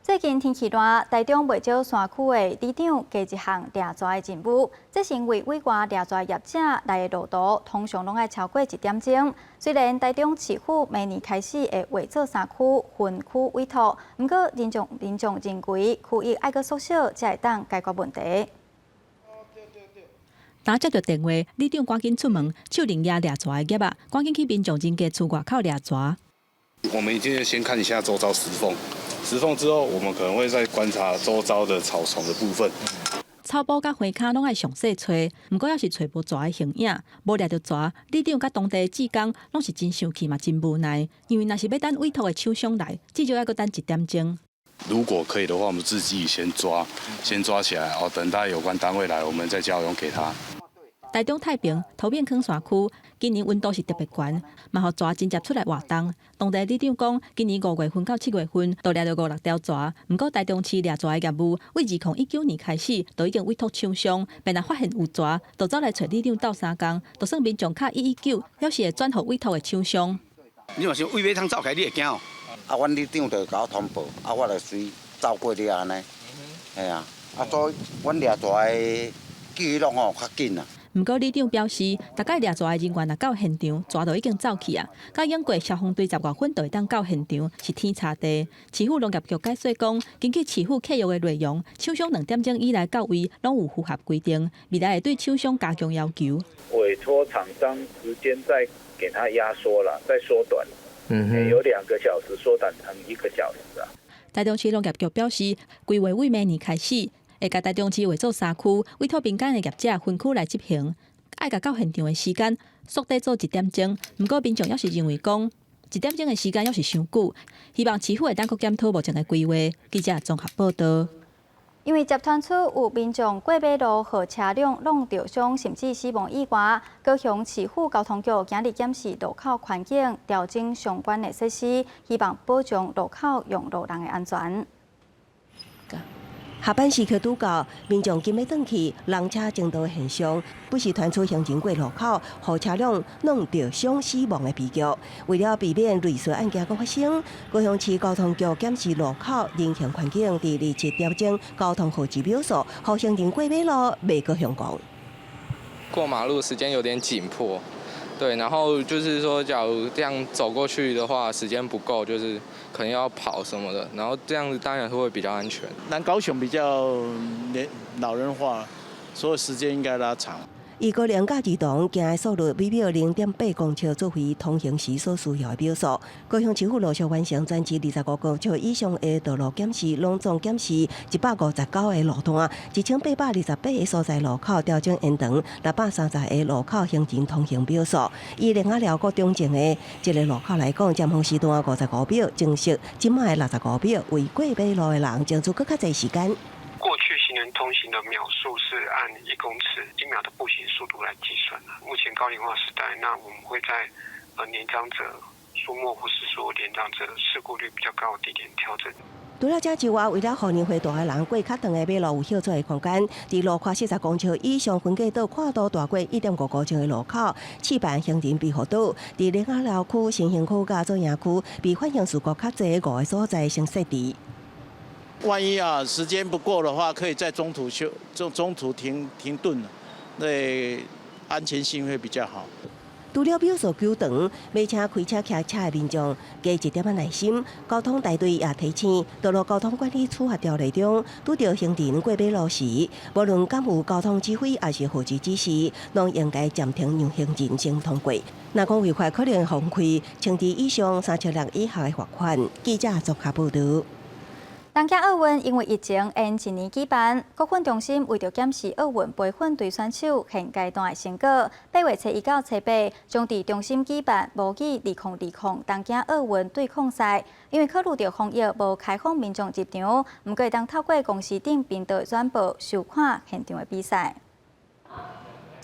最近天氣熱，台中袂少山區的里長加一項掠蛇的任務。這是因為委外掠蛇業者來的路途，通常攏愛超過一點鐘。雖然台中市府明年開始會劃做三區分區委託，毋過民眾認為區域愛閣縮小，才會當解決問題。若接著電話，里長趕緊出門，手拎掠蛇的夾仔，趕緊去民眾人家厝外口掠蛇。我們一定要先看一下周遭石縫，石縫之後，我們可能會再觀察周遭的草叢的部分。草埔佮花跤攏愛詳細揣，毋過猶是揣無蛇的形影，無掠著蛇，里長佮當地志工攏是真生氣嘛，真無奈，因為若是欲等委託的廠商來，至少愛閣等一點鐘。如果可以的話，我們自己先抓，先抓起來，哦，等待有關單位來，我們再交用給他。台中太平頭面坑山區今年溫度是特別懸，嘛予蛇真濟出來活動。當地里長講，今年5月份到7月份都掠著五六條蛇。毋過台中市掠蛇的業務，對2019年開始就已經委託廠商，便若發現有蛇，就走來揣里長鬥相共，就算民眾敲119，猶是會轉予委託的廠商。你若是畏尾通走起來，你會驚哦？啊，阮里長就共我通報，啊，我就隨走過去按呢。嘿啊，啊，所以阮掠蛇的記錄吼較緊啊。毋過里長表示，逐擺掠蛇的人員若到現場，蛇就已經走去啊。佮經過消防隊十外分就會當到現場，是天差地。市府農業局解說講，根據市府契約的內容，廠商2點鐘以內到位，攏有符合規定，未來會對廠商加強要求。委託廠商時間再給他壓縮了，再縮短，有2個小時縮短成1個小時啊。台中市農業局表示，規劃對明年開始，會共台中市劃做三區，委託民間的業者分區來執行，愛共到現場的時間縮短做一點鐘。毋過民眾猶是認為講，一點鐘的時間猶是傷久，希望市府會當閣檢討目前的規劃。記者綜合報導。因為集團區有民眾過馬路予車輛挵著傷，甚至死亡意外，高雄市府交通局今日檢視路口環境，調整相關的設施，希望保障路口用路人的安全。下班時刻拄到，民眾緊欲轉去，人車爭道現象，不時傳出行人過路口，予車輛弄著傷死亡的悲劇。為了避免類似案件閣發生，高雄市交通局檢視路口人行環境，佇27調整交通號誌秒數，予行人過馬路袂閣相共。過馬路時間有點緊迫，對，然後就是說，假如這樣走過去的話，時間不夠，就是可能要跑什麼的，然後這樣子當然會比較安全。南高雄比較年老人化，所以時間應該拉長。以高齡佮兒童行的速率每秒0.8公尺作為通行時所需要的秒數。高雄市府陸續完成全市25公尺以上的道路檢視，攏總檢視159個路段，1828個所在路口調整延長630個路口行人通行秒數。以苓仔寮國中正的這個路口來講，尖峰時段55秒，增設這擺的65秒，為過馬路的人爭取閣較濟時間。過去行人通行的秒數是按1公尺1秒的步行速度來計算的。目前高齡化時代，那我們會在年長者出沒或是說年長者事故率比較高的地點調整。除了這之外，為了予年歲大的人過較長的馬路有歇坐的空間，佇路寬40公尺以上分隔島跨度大過1.5公尺的路口，試辦行人庇護島，佇苓仔寮區、新興區佮左營區，比發生事故較濟5個所在先設置。萬一啊時間不夠的話，可以在中途休中途停頓，那安全性會比較好。除了秒數糾長，買車、開車、騎車的民眾加一點仔耐心。交通大隊也提醒，道路交通管理處罰條例中，拄著行人過馬路時，無論敢有交通指揮，抑是號誌指示，攏應該暫停讓行人先通過。若講違法，可能予開千二以上3600以下的罰款。記者綜合報導。東京奧運因為疫情延一年舉辦，國訓中心為著檢視奧運培訓隊選手現階段的成果，8月初1到初8將佇中心舉辦模擬2020東京奧運對抗賽。因為考慮著防疫無開放民眾入場，毋過會當透過公視頂頻道轉播收看現場的比賽。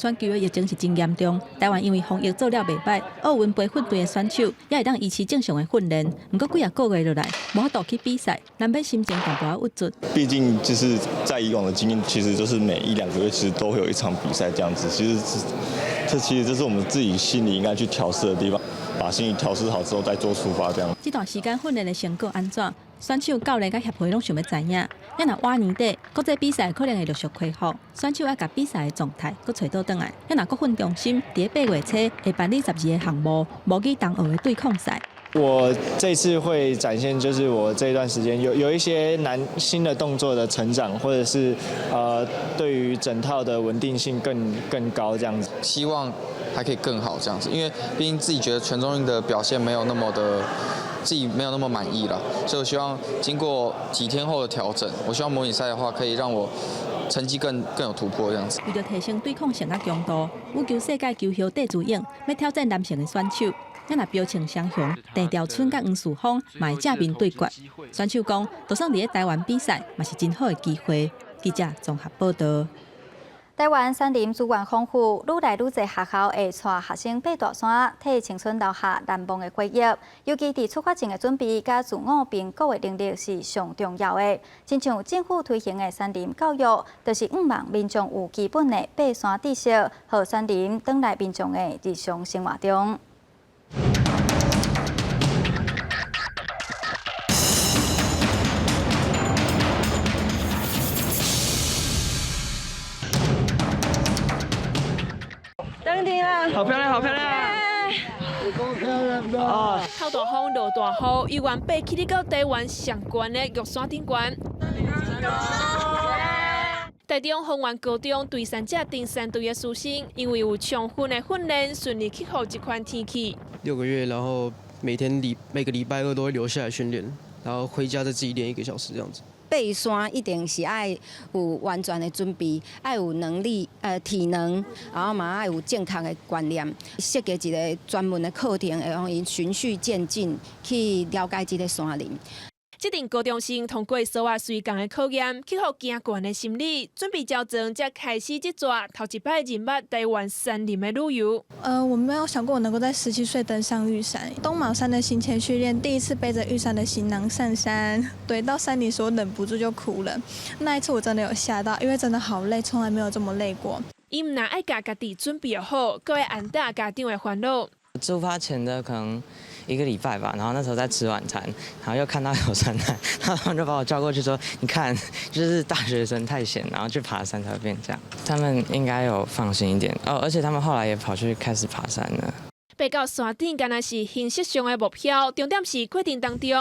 全球的疫情是真嚴重，台灣因為防疫做了袂䆀，奧運培訓隊的選手也會當維持正常的訓練。毋過幾仔個月落來，無法度去比賽，難免心情淡薄仔鬱卒。畢竟就是在以往的經驗，其實就是每一兩個月其實都會有一場比賽這樣子。其實這其實這是我們自己心裡應該去調適的地方，把心理調適好之後再做出發這樣。這段時間訓練的成果按怎？選手、教練佮協會攏想欲知影。啊若晚年底國際比賽可能會陸續恢復，選手愛共比賽的狀態閣揣倒轉來。啊若國訓中心佇咧8月初會辦理12個項目模擬東奧的對抗賽。我這次會展現，就是我這段時間有一些難新的動作的成長，或者是對於整套的穩定性更高這樣子。希望還可以更好這樣子，因為畢竟自己覺得全中運的表現沒有那麼的。自己沒有那麼滿意了，所以我希望經過幾天後的調整，我希望模擬賽的話可以讓我成績更有突破這樣子。為著提升對抗性佮強度，羽球世界球后戴資穎欲挑戰男性的選手，啊若標槍雙雄鄭調春佮黃樹峰嘛會正面對決。選手講，就算佇咧台灣比賽，嘛是真好的機會。記者綜合報導。台灣山林資源豐富，愈來愈濟學校會帶學生爬大山，替青春留下難忘的回憶。尤其佇出發前的準備，佮自我評估的能力是上重要的。親像政府推行的山林教育，就是向望民眾有基本的爬山知識，予山林轉來民眾的日常生活中。登頂啦！好漂亮，好漂亮！夠漂亮的啊！透大風，落大雨，猶原爬起佇到台灣上懸的玉山頂懸。台中豐原高中登山者登山隊的師生，因為有充分的訓練，順利克服這款天氣。6個月，然後每天每個禮拜二都會留下來訓練，然後回家再自己練1個小時這樣子。爬山一定是愛有完全的準備，愛有能力、體能，然後嘛愛有正確的觀念，設計一個專門的課程，會予𪜶循序漸進去了解這个山林。這陣高中生通過所有隨仝的考驗，克服驚懸的心理，準備喬裝，才開始這逝頭一擺認捌台灣山林的旅遊。我沒有想過我能夠在17歲登上玉山，東卯山的行前訓練，第一次背着玉山的行囊上山，對，到山裡時我忍不住就哭了。那一次我真的有嚇到，因為真的好累，從來沒有這麼累過。伊毋但愛共家己準備好，閣會按捃家長的煩惱。出發前的可能一個禮拜吧，然後那時候在吃晚餐，然後又看到有山難，然後他們就把我叫過去說：“你看，就是大學生太閒，然後去爬山才會變這樣。”他們應該有放心一點哦，而且他們後來也跑去開始爬山了。爬到山頂，敢若是形式上的目標，重點是過程當中學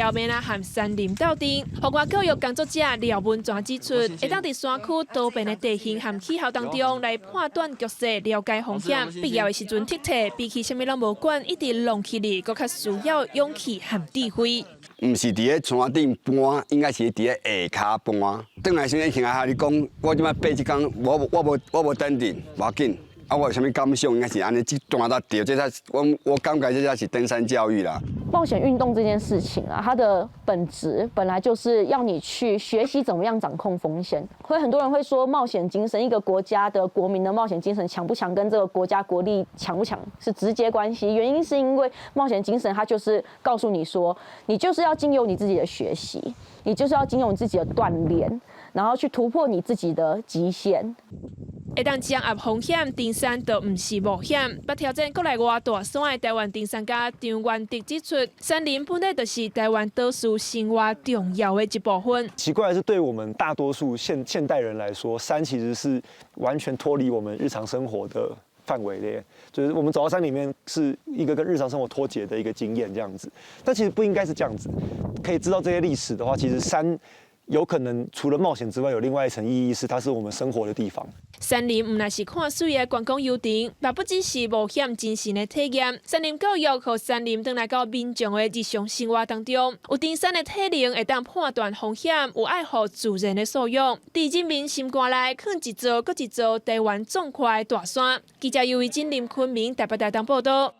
曉欲按怎和山林鬥陣。戶外教育工作者廖文泉指出，會當佇山區多變的地形和氣候當中來判斷局勢、了解風險，必要的時陣撤退，比起啥物攏無管，一直弄起來，閣較需要勇氣和智慧。毋是佇咧山頂搬，應該是佇咧下跤搬。轉來時陣聽阿哈你講，我這擺爬這工，我無等陣，無要緊。啊，我有啥物感想？應該是按呢，這段才對，這才我感覺這才是登山教育啦。冒險運動這件事情啊，它的本質本來就是要你去學習怎麼樣掌控風險。會很多人會說冒險精神，一個國家的國民的冒險精神強不強，跟這個國家國力強不強是直接關係。原因是因為冒險精神，它就是告訴你說，你就是要經由你自己的學習，你就是要經由你自己的鍛鍊，然後去突破你自己的極限。會當掌握風險，登山就毋是冒險。捌挑戰國內外大山的台灣登山家張元德指出，山林本來就是台灣島嶼生活重要的一部分。奇怪的是，對我們大多數現代人來說，山其實是完全脫離我們日常生活的範圍的，就是我們走到山裡面是一個跟日常生活脫節的一個經驗，這樣子。但其實不應該是這樣子。可以知道這些歷史的話，其實山有可能除了冒險之外，有另外一層意義，是它是我們生活的地方。山林毋但是看媠的觀光遊程，也不只是冒險精神的體驗。山林教育予山林轉來到民眾的日常生活當中，有登山的體能，會當判斷風險，有愛護自然的素養。佇人民心肝內，囥一座閣一座台灣壯闊的大山。記者尤維珍、林坤明台北台東報道。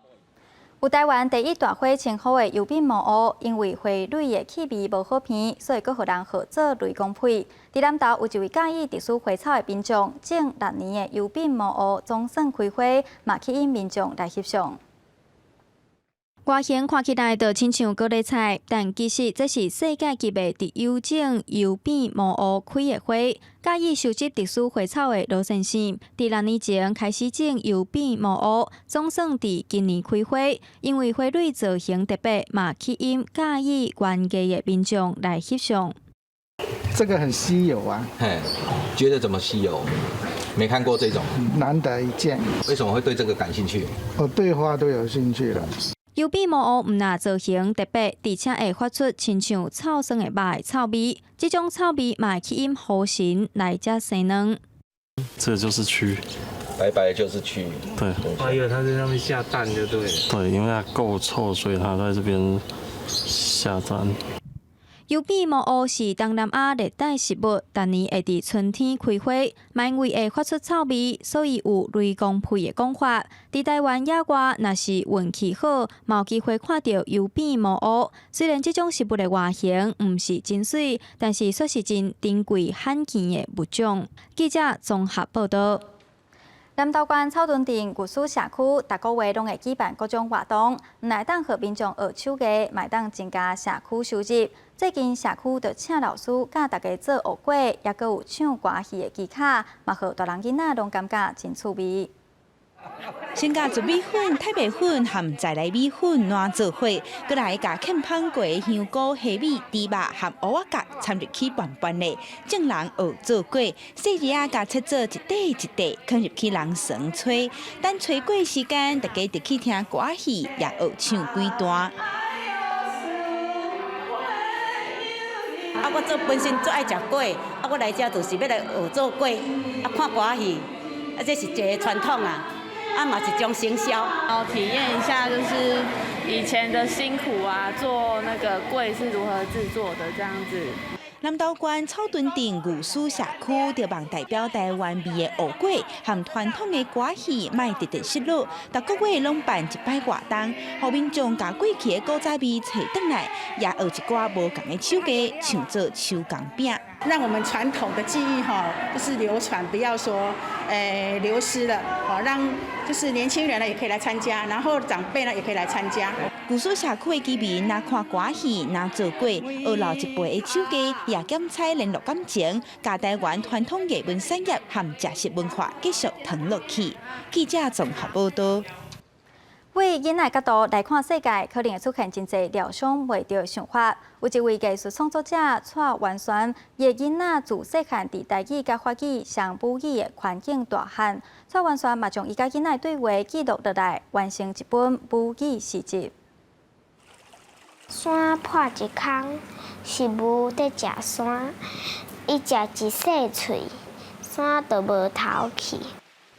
有台灣第一大花稱號的油扁蘑烏，因為花蕊的氣味無好聞，所以閣予人號做雷公屁。佇南投有一位佮意特殊花草的民眾，種6年的油扁蘑烏總算開花，嘛吸引民眾來翕相。外形看起來就親像高麗菜，但其實這是世界級的特有種油扁蘑烏開的花。佮意收集特殊花草的羅先生，佇6年前開始種油扁蘑烏，總算佇今年開花。因為花蕊造型特別，嘛吸引佮意園藝的民眾來翕相。這個很稀有啊！嘿，覺得怎麼稀有？沒看過這種，難得一見。為什麼會對這個感興趣？我對花都有興趣了。油扁蘑烏毋但造型特別，而且會發出親像臭酸的肉的臭味。這種臭味嘛會吸引猴蟳來遮生卵。這就是蛆，白白的就是蛆。對。我以為它在上面下蛋就對了。對，因為它夠臭，所以它在這邊下蛋。油扁蘑烏是東南亞熱帶植物，逐年會佇春天開花，嘛因為會發出臭味，所以有雷公屁的講法。佇台灣野外，若是運氣好，嘛有機會看著油扁蘑烏。雖然這種植物的外形毋是真媠，但是卻是真珍貴罕見的物種。記者綜合報道。南投縣草屯鎮藝術社區，逐個月攏會舉辦各種活動，毋但會當予民眾學手藝，嘛會當增加社區收入。最近社區就請老師教大家做芋粿，猶閣有唱歌戲的技巧，嘛予大人囡仔攏感覺真趣味。先共糯米粉、太白粉和在來米粉攏做伙，閣來共崁芳過的香菇、蝦米、豬肉和芋仔角摻入去拌拌咧。眾人學做粿，細膩仔共切做一塊一塊，囥入去籠床吹。等吹粿時間，大家就去聽歌仔戲，也學唱幾段。啊，我做本身足愛食粿，啊，我來遮就是欲來學做粿，啊，看歌仔戲，啊，這是一個傳統啊。啊嘛是一種行銷，然後體驗一下就是以前的辛苦啊，做那個粿是如何製作的這樣子。南投縣草屯鎮牛嶼社區，著望代表台灣味的芋粿和傳統的歌戲，莫直直失落。逐個月攏辦一擺活動，予民眾共過去的古早味揣轉來，也學一寡無仝的手藝，像做手工餅。讓我們傳統的技藝哈，就是流傳，不要說流失了，好讓就是年輕人呢也可以來參加，然後長輩呢也可以來參加。牛嶼社區的居民若看歌戲，若做粿，學老一輩的手藝，也檢採聯絡感情，共台灣傳統藝文產業和食食文化繼續傳落去。記者綜合報道。為囡仔角度來看世界，可能會出現真濟料想袂著的想法。有一位藝術創作者蔡元璇，伊的囡仔自細漢佇台語佮法語雙母語的環境大漢。蔡元璇嘛將伊佮囡仔對話記錄落來，完成一本母語詩集。山破一空，是牛佇食山，伊食一細喙，山就無頭去。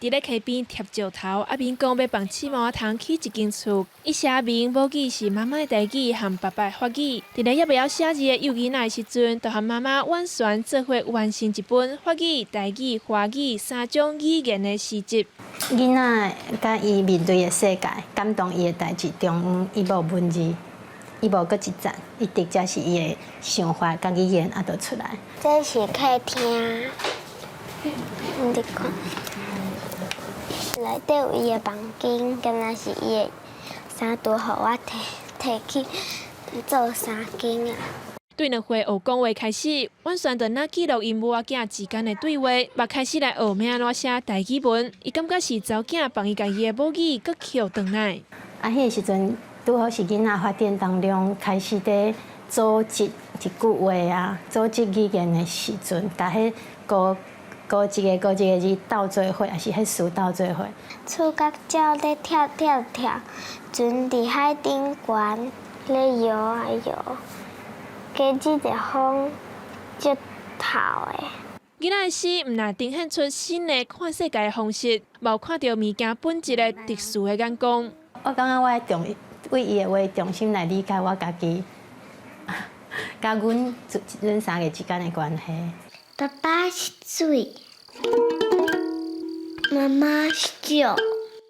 佇咧溪邊疊石頭，阿明講欲幫刺毛仔通起一間厝。伊寫明母語是媽媽的台語和爸爸的法語。佇咧猶袂曉寫字的幼囡仔的時陣，就和媽媽婉璇做伙完成一本法語、台語、華語三種語言的詩集。囡仔佮伊面對的世界，感動伊的代誌中，伊無文字，伊無閣一層，伊直接是伊的想法佮語言啊，就出來。這是客廳，你看。內底有伊的房間，敢若是伊的衫拄予我提提去做衫間啊。對2歲學講話開始，婉璇就若記錄𪜶母仔囝之間的對話，嘛開始來學欲按怎寫台語文。伊感覺是查某囝幫伊共伊的母語閣抾轉來。啊，彼個時陣拄好是囡仔發展當中開始佇組織一句話啊，組織語言的時陣，共彼個。閣一个閣一个字鬥做伙，抑是彼詞鬥做伙。觸角鳥咧跳跳跳，船佇海頂懸咧搖啊搖，加這個風足透的。囡仔的詩毋但呈現出新的看世界的方式，嘛有看著物件本質的特殊的眼光。我感覺我愛重為伊的話重新來理解我家己，佮阮三个之間的關係。爸爸是水，媽媽是鳥。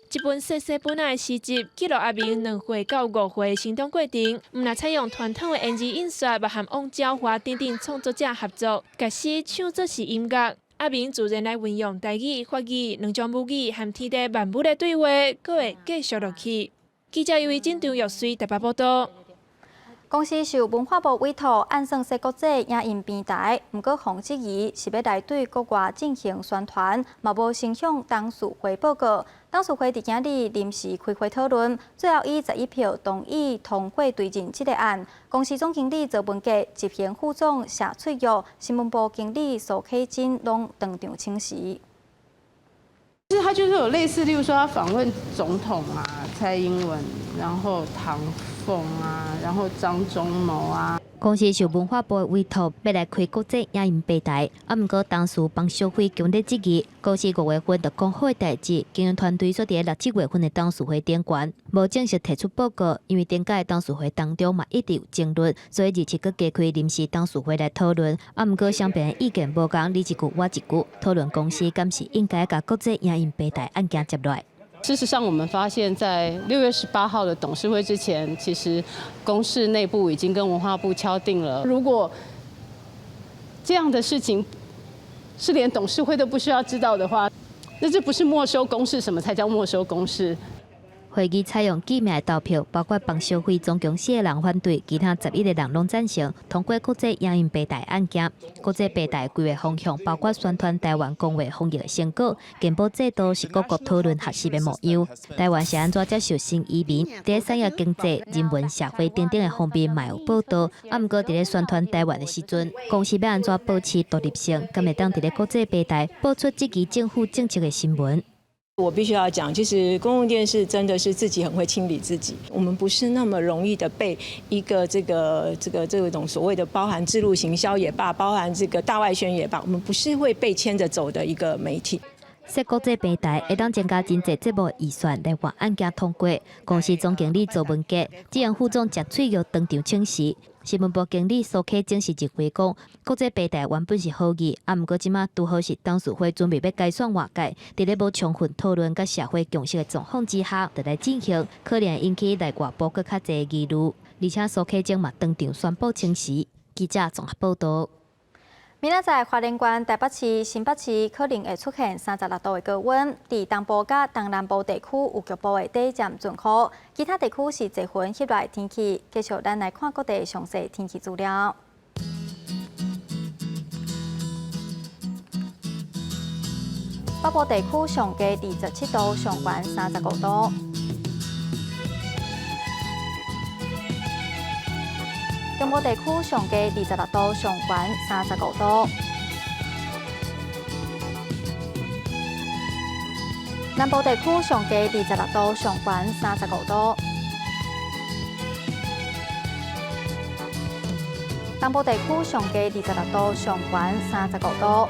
這本細細本仔的詩集，記錄阿明2歲到5歲的成長過程，毋但採用傳統的鉛字印刷，嘛和王昭華等等創作者合作，共詩唱做是音樂。阿明自然來運用台語、法語兩種母語，和天地萬物的對話，閣會繼續落去。記者尤維真、張玉穗台北報道。公視受文化部委託，按算說國際影音平台，毋過予質疑是欲來對國外進行宣傳，嘛無先向董事會報告。董事會佇今日臨時開會討論，最後以11票同意通過追認這個案。公視總經理鄒文傑、執行副總謝翠玉、新聞部經理蘇啟貞攏當場請辭。其實他就是有類似，例如說他訪問總統啊，蔡英文，然後唐鳳啊，然後張忠謀啊。公視受文化部的委託，欲來開國際影音平台，啊，毋過董事房淑惠強烈質疑，公司5月份就講好的代誌，經營團隊煞佇咧6、7月份的董事會頂懸，無正式提出報告，因為頂屆董事會當中嘛一直有爭論，所以27閣加開臨時董事會來討論。啊，毋過雙邊的意見無仝，你一句我一句，討論公司敢是應該共國際影音平台案件接落來。事實上，我們發現，在6月18號的董事會之前，其實公視內部已經跟文化部敲定了。如果這樣的事情是連董事會都不需要知道的話，那這不是沒收公視，什麼才叫沒收公視？會議採用記名的投票，包括房淑惠總共四个人反對，其他11個人攏贊成通過國際影音平台案件。國際平台規劃方向包括宣傳台灣公衛防疫的成果，健保制度是各國討論學習的模樣。台灣是按怎接受新移民？佇產業經濟、人文、社會等等的方面嘛有報道。啊，毋過佇咧宣傳台灣的時陣，公視欲按怎保持獨立性？敢會當佇咧國際平台報出質疑政府政策的新聞？我必須要講，其實公共電視真的是自己很會清理自己，我們不是那麼容易的被一個這種所謂的包含置入行銷也罷，包含這個大外宣也罷，我們不是會被牽着走的一個媒體。設國際平台會當增加真濟節目預算來換案件通過。公視總經理鄒文傑、執行副總謝翠玉當場請辭。新聞部經理蘇啟正是認為講，國際平台原本是好意，啊，毋過這馬拄好是董事會準備欲改選換屆，佇咧無充分討論佮社會共識的狀況之下，就來進行，可能引起內外部閣較濟疑慮。而且蘇啟正嘛當場宣布請辭。記者綜合報導。明仔載花蓮縣、台北市、新北市可能會出現36度的高溫，佇東部佮東南部地區有局部的短暫陣雨，其他地區是濟雲翕來天氣。繼續，咱來看各地詳細天氣資料。北部地區上低27度，上懸35度。中部地區上低26度，上懸35度。南部地區上低26度，上懸35度。東部地區上低26度，上懸35度。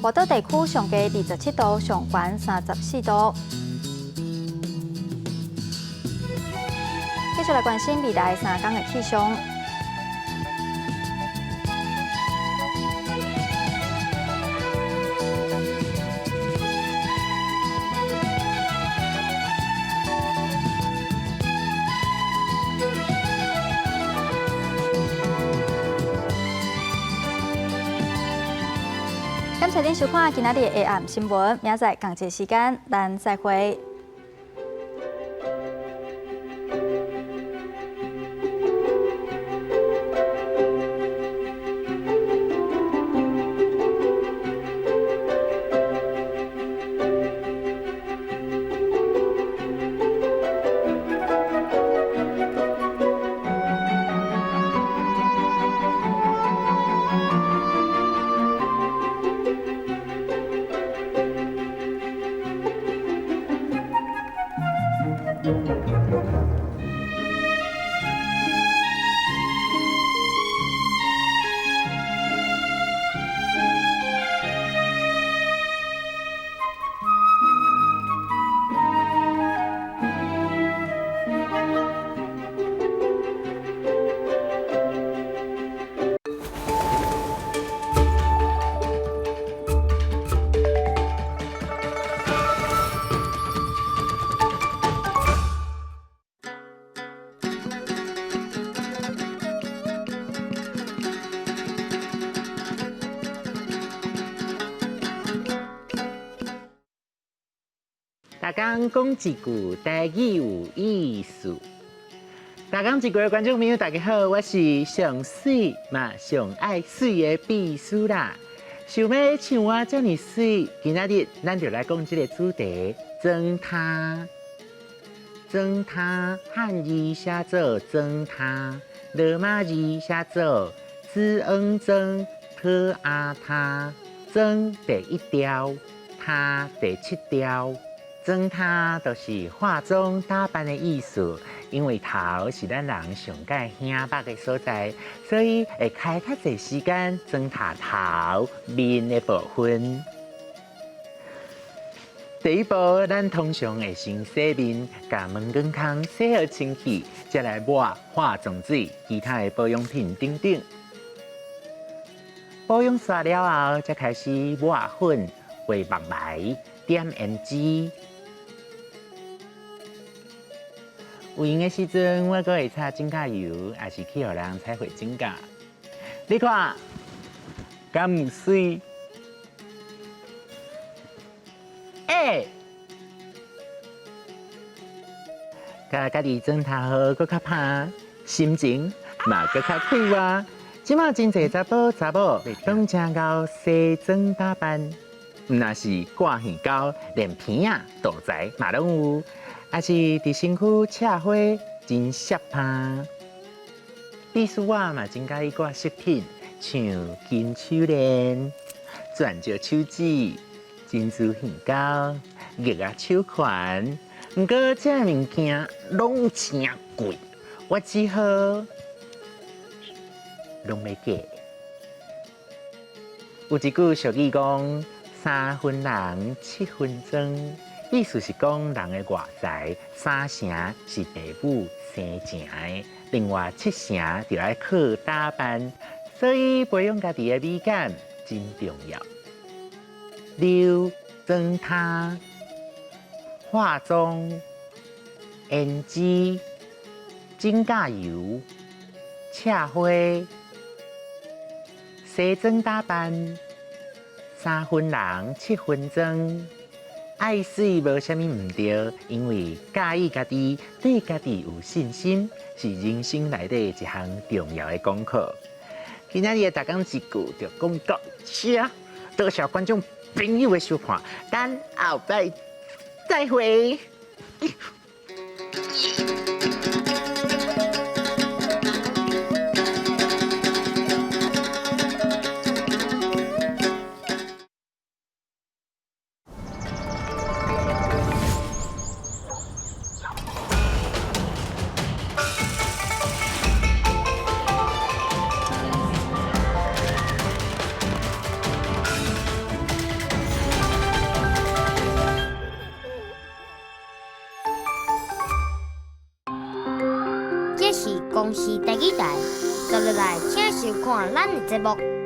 外島地區上低27度，上懸34度。繼續來關心未來三天的氣象。感謝您收看今仔日的下暗新聞，明仔載仝一个時間，咱再會。逐工講一句台語有意思。逐工一句的觀眾朋友，大家好，我是上媠嘛上愛媠的秘書啦。想欲像我遮爾媠，今仔日咱就來講這个主題：妝頭。妝頭漢字寫做妝頭，羅馬字寫做子恩妝，特阿他。妝第一調，頭第七調。妝頭就是化妝打扮的意思，因為頭是咱人上蓋顯目的所在，所以會開較濟時間妝頭頭面的部分。第一步，咱通常會先洗面，共毛管孔洗好清氣，才來抹化妝水、其他的保養品等等。保養煞了後，才開始抹粉、畫目眉、點胭脂。有閒的時陣，我閣會擦指甲油，抑是去予人彩繪指甲。你看，敢有媠？欸，共家己妝頭好，閣較拍，心情嘛閣較快活。這馬真濟查埔查某攏真𠢕西裝打扮，毋若是掛耳膠，連鼻仔、肚仔嘛攏有。抑是佇身軀赤花真攝拍。秘書我嘛真佮意掛飾品，像金手鏈、鑽石手指、珍珠耳膠、玉仔手環。毋過這物件攏誠貴，我只好攏買假的。有一句俗語講：三分人，七分妝。意思是講人的外在三成是父母生成的，另外七成就愛靠打扮。所以培養家己的美感真重要。留妝他、化妝、胭脂、指甲油、赤花、西裝打扮，三分人七分妝。愛媠無啥物毋對，因為佮意家己，對家己有信心，是人生內底一項重要的功課。今仔日的逐工一句就講到這，多謝觀眾朋友的收看，咱後擺再會。這是公視第二台，接落來請收看咱的節目。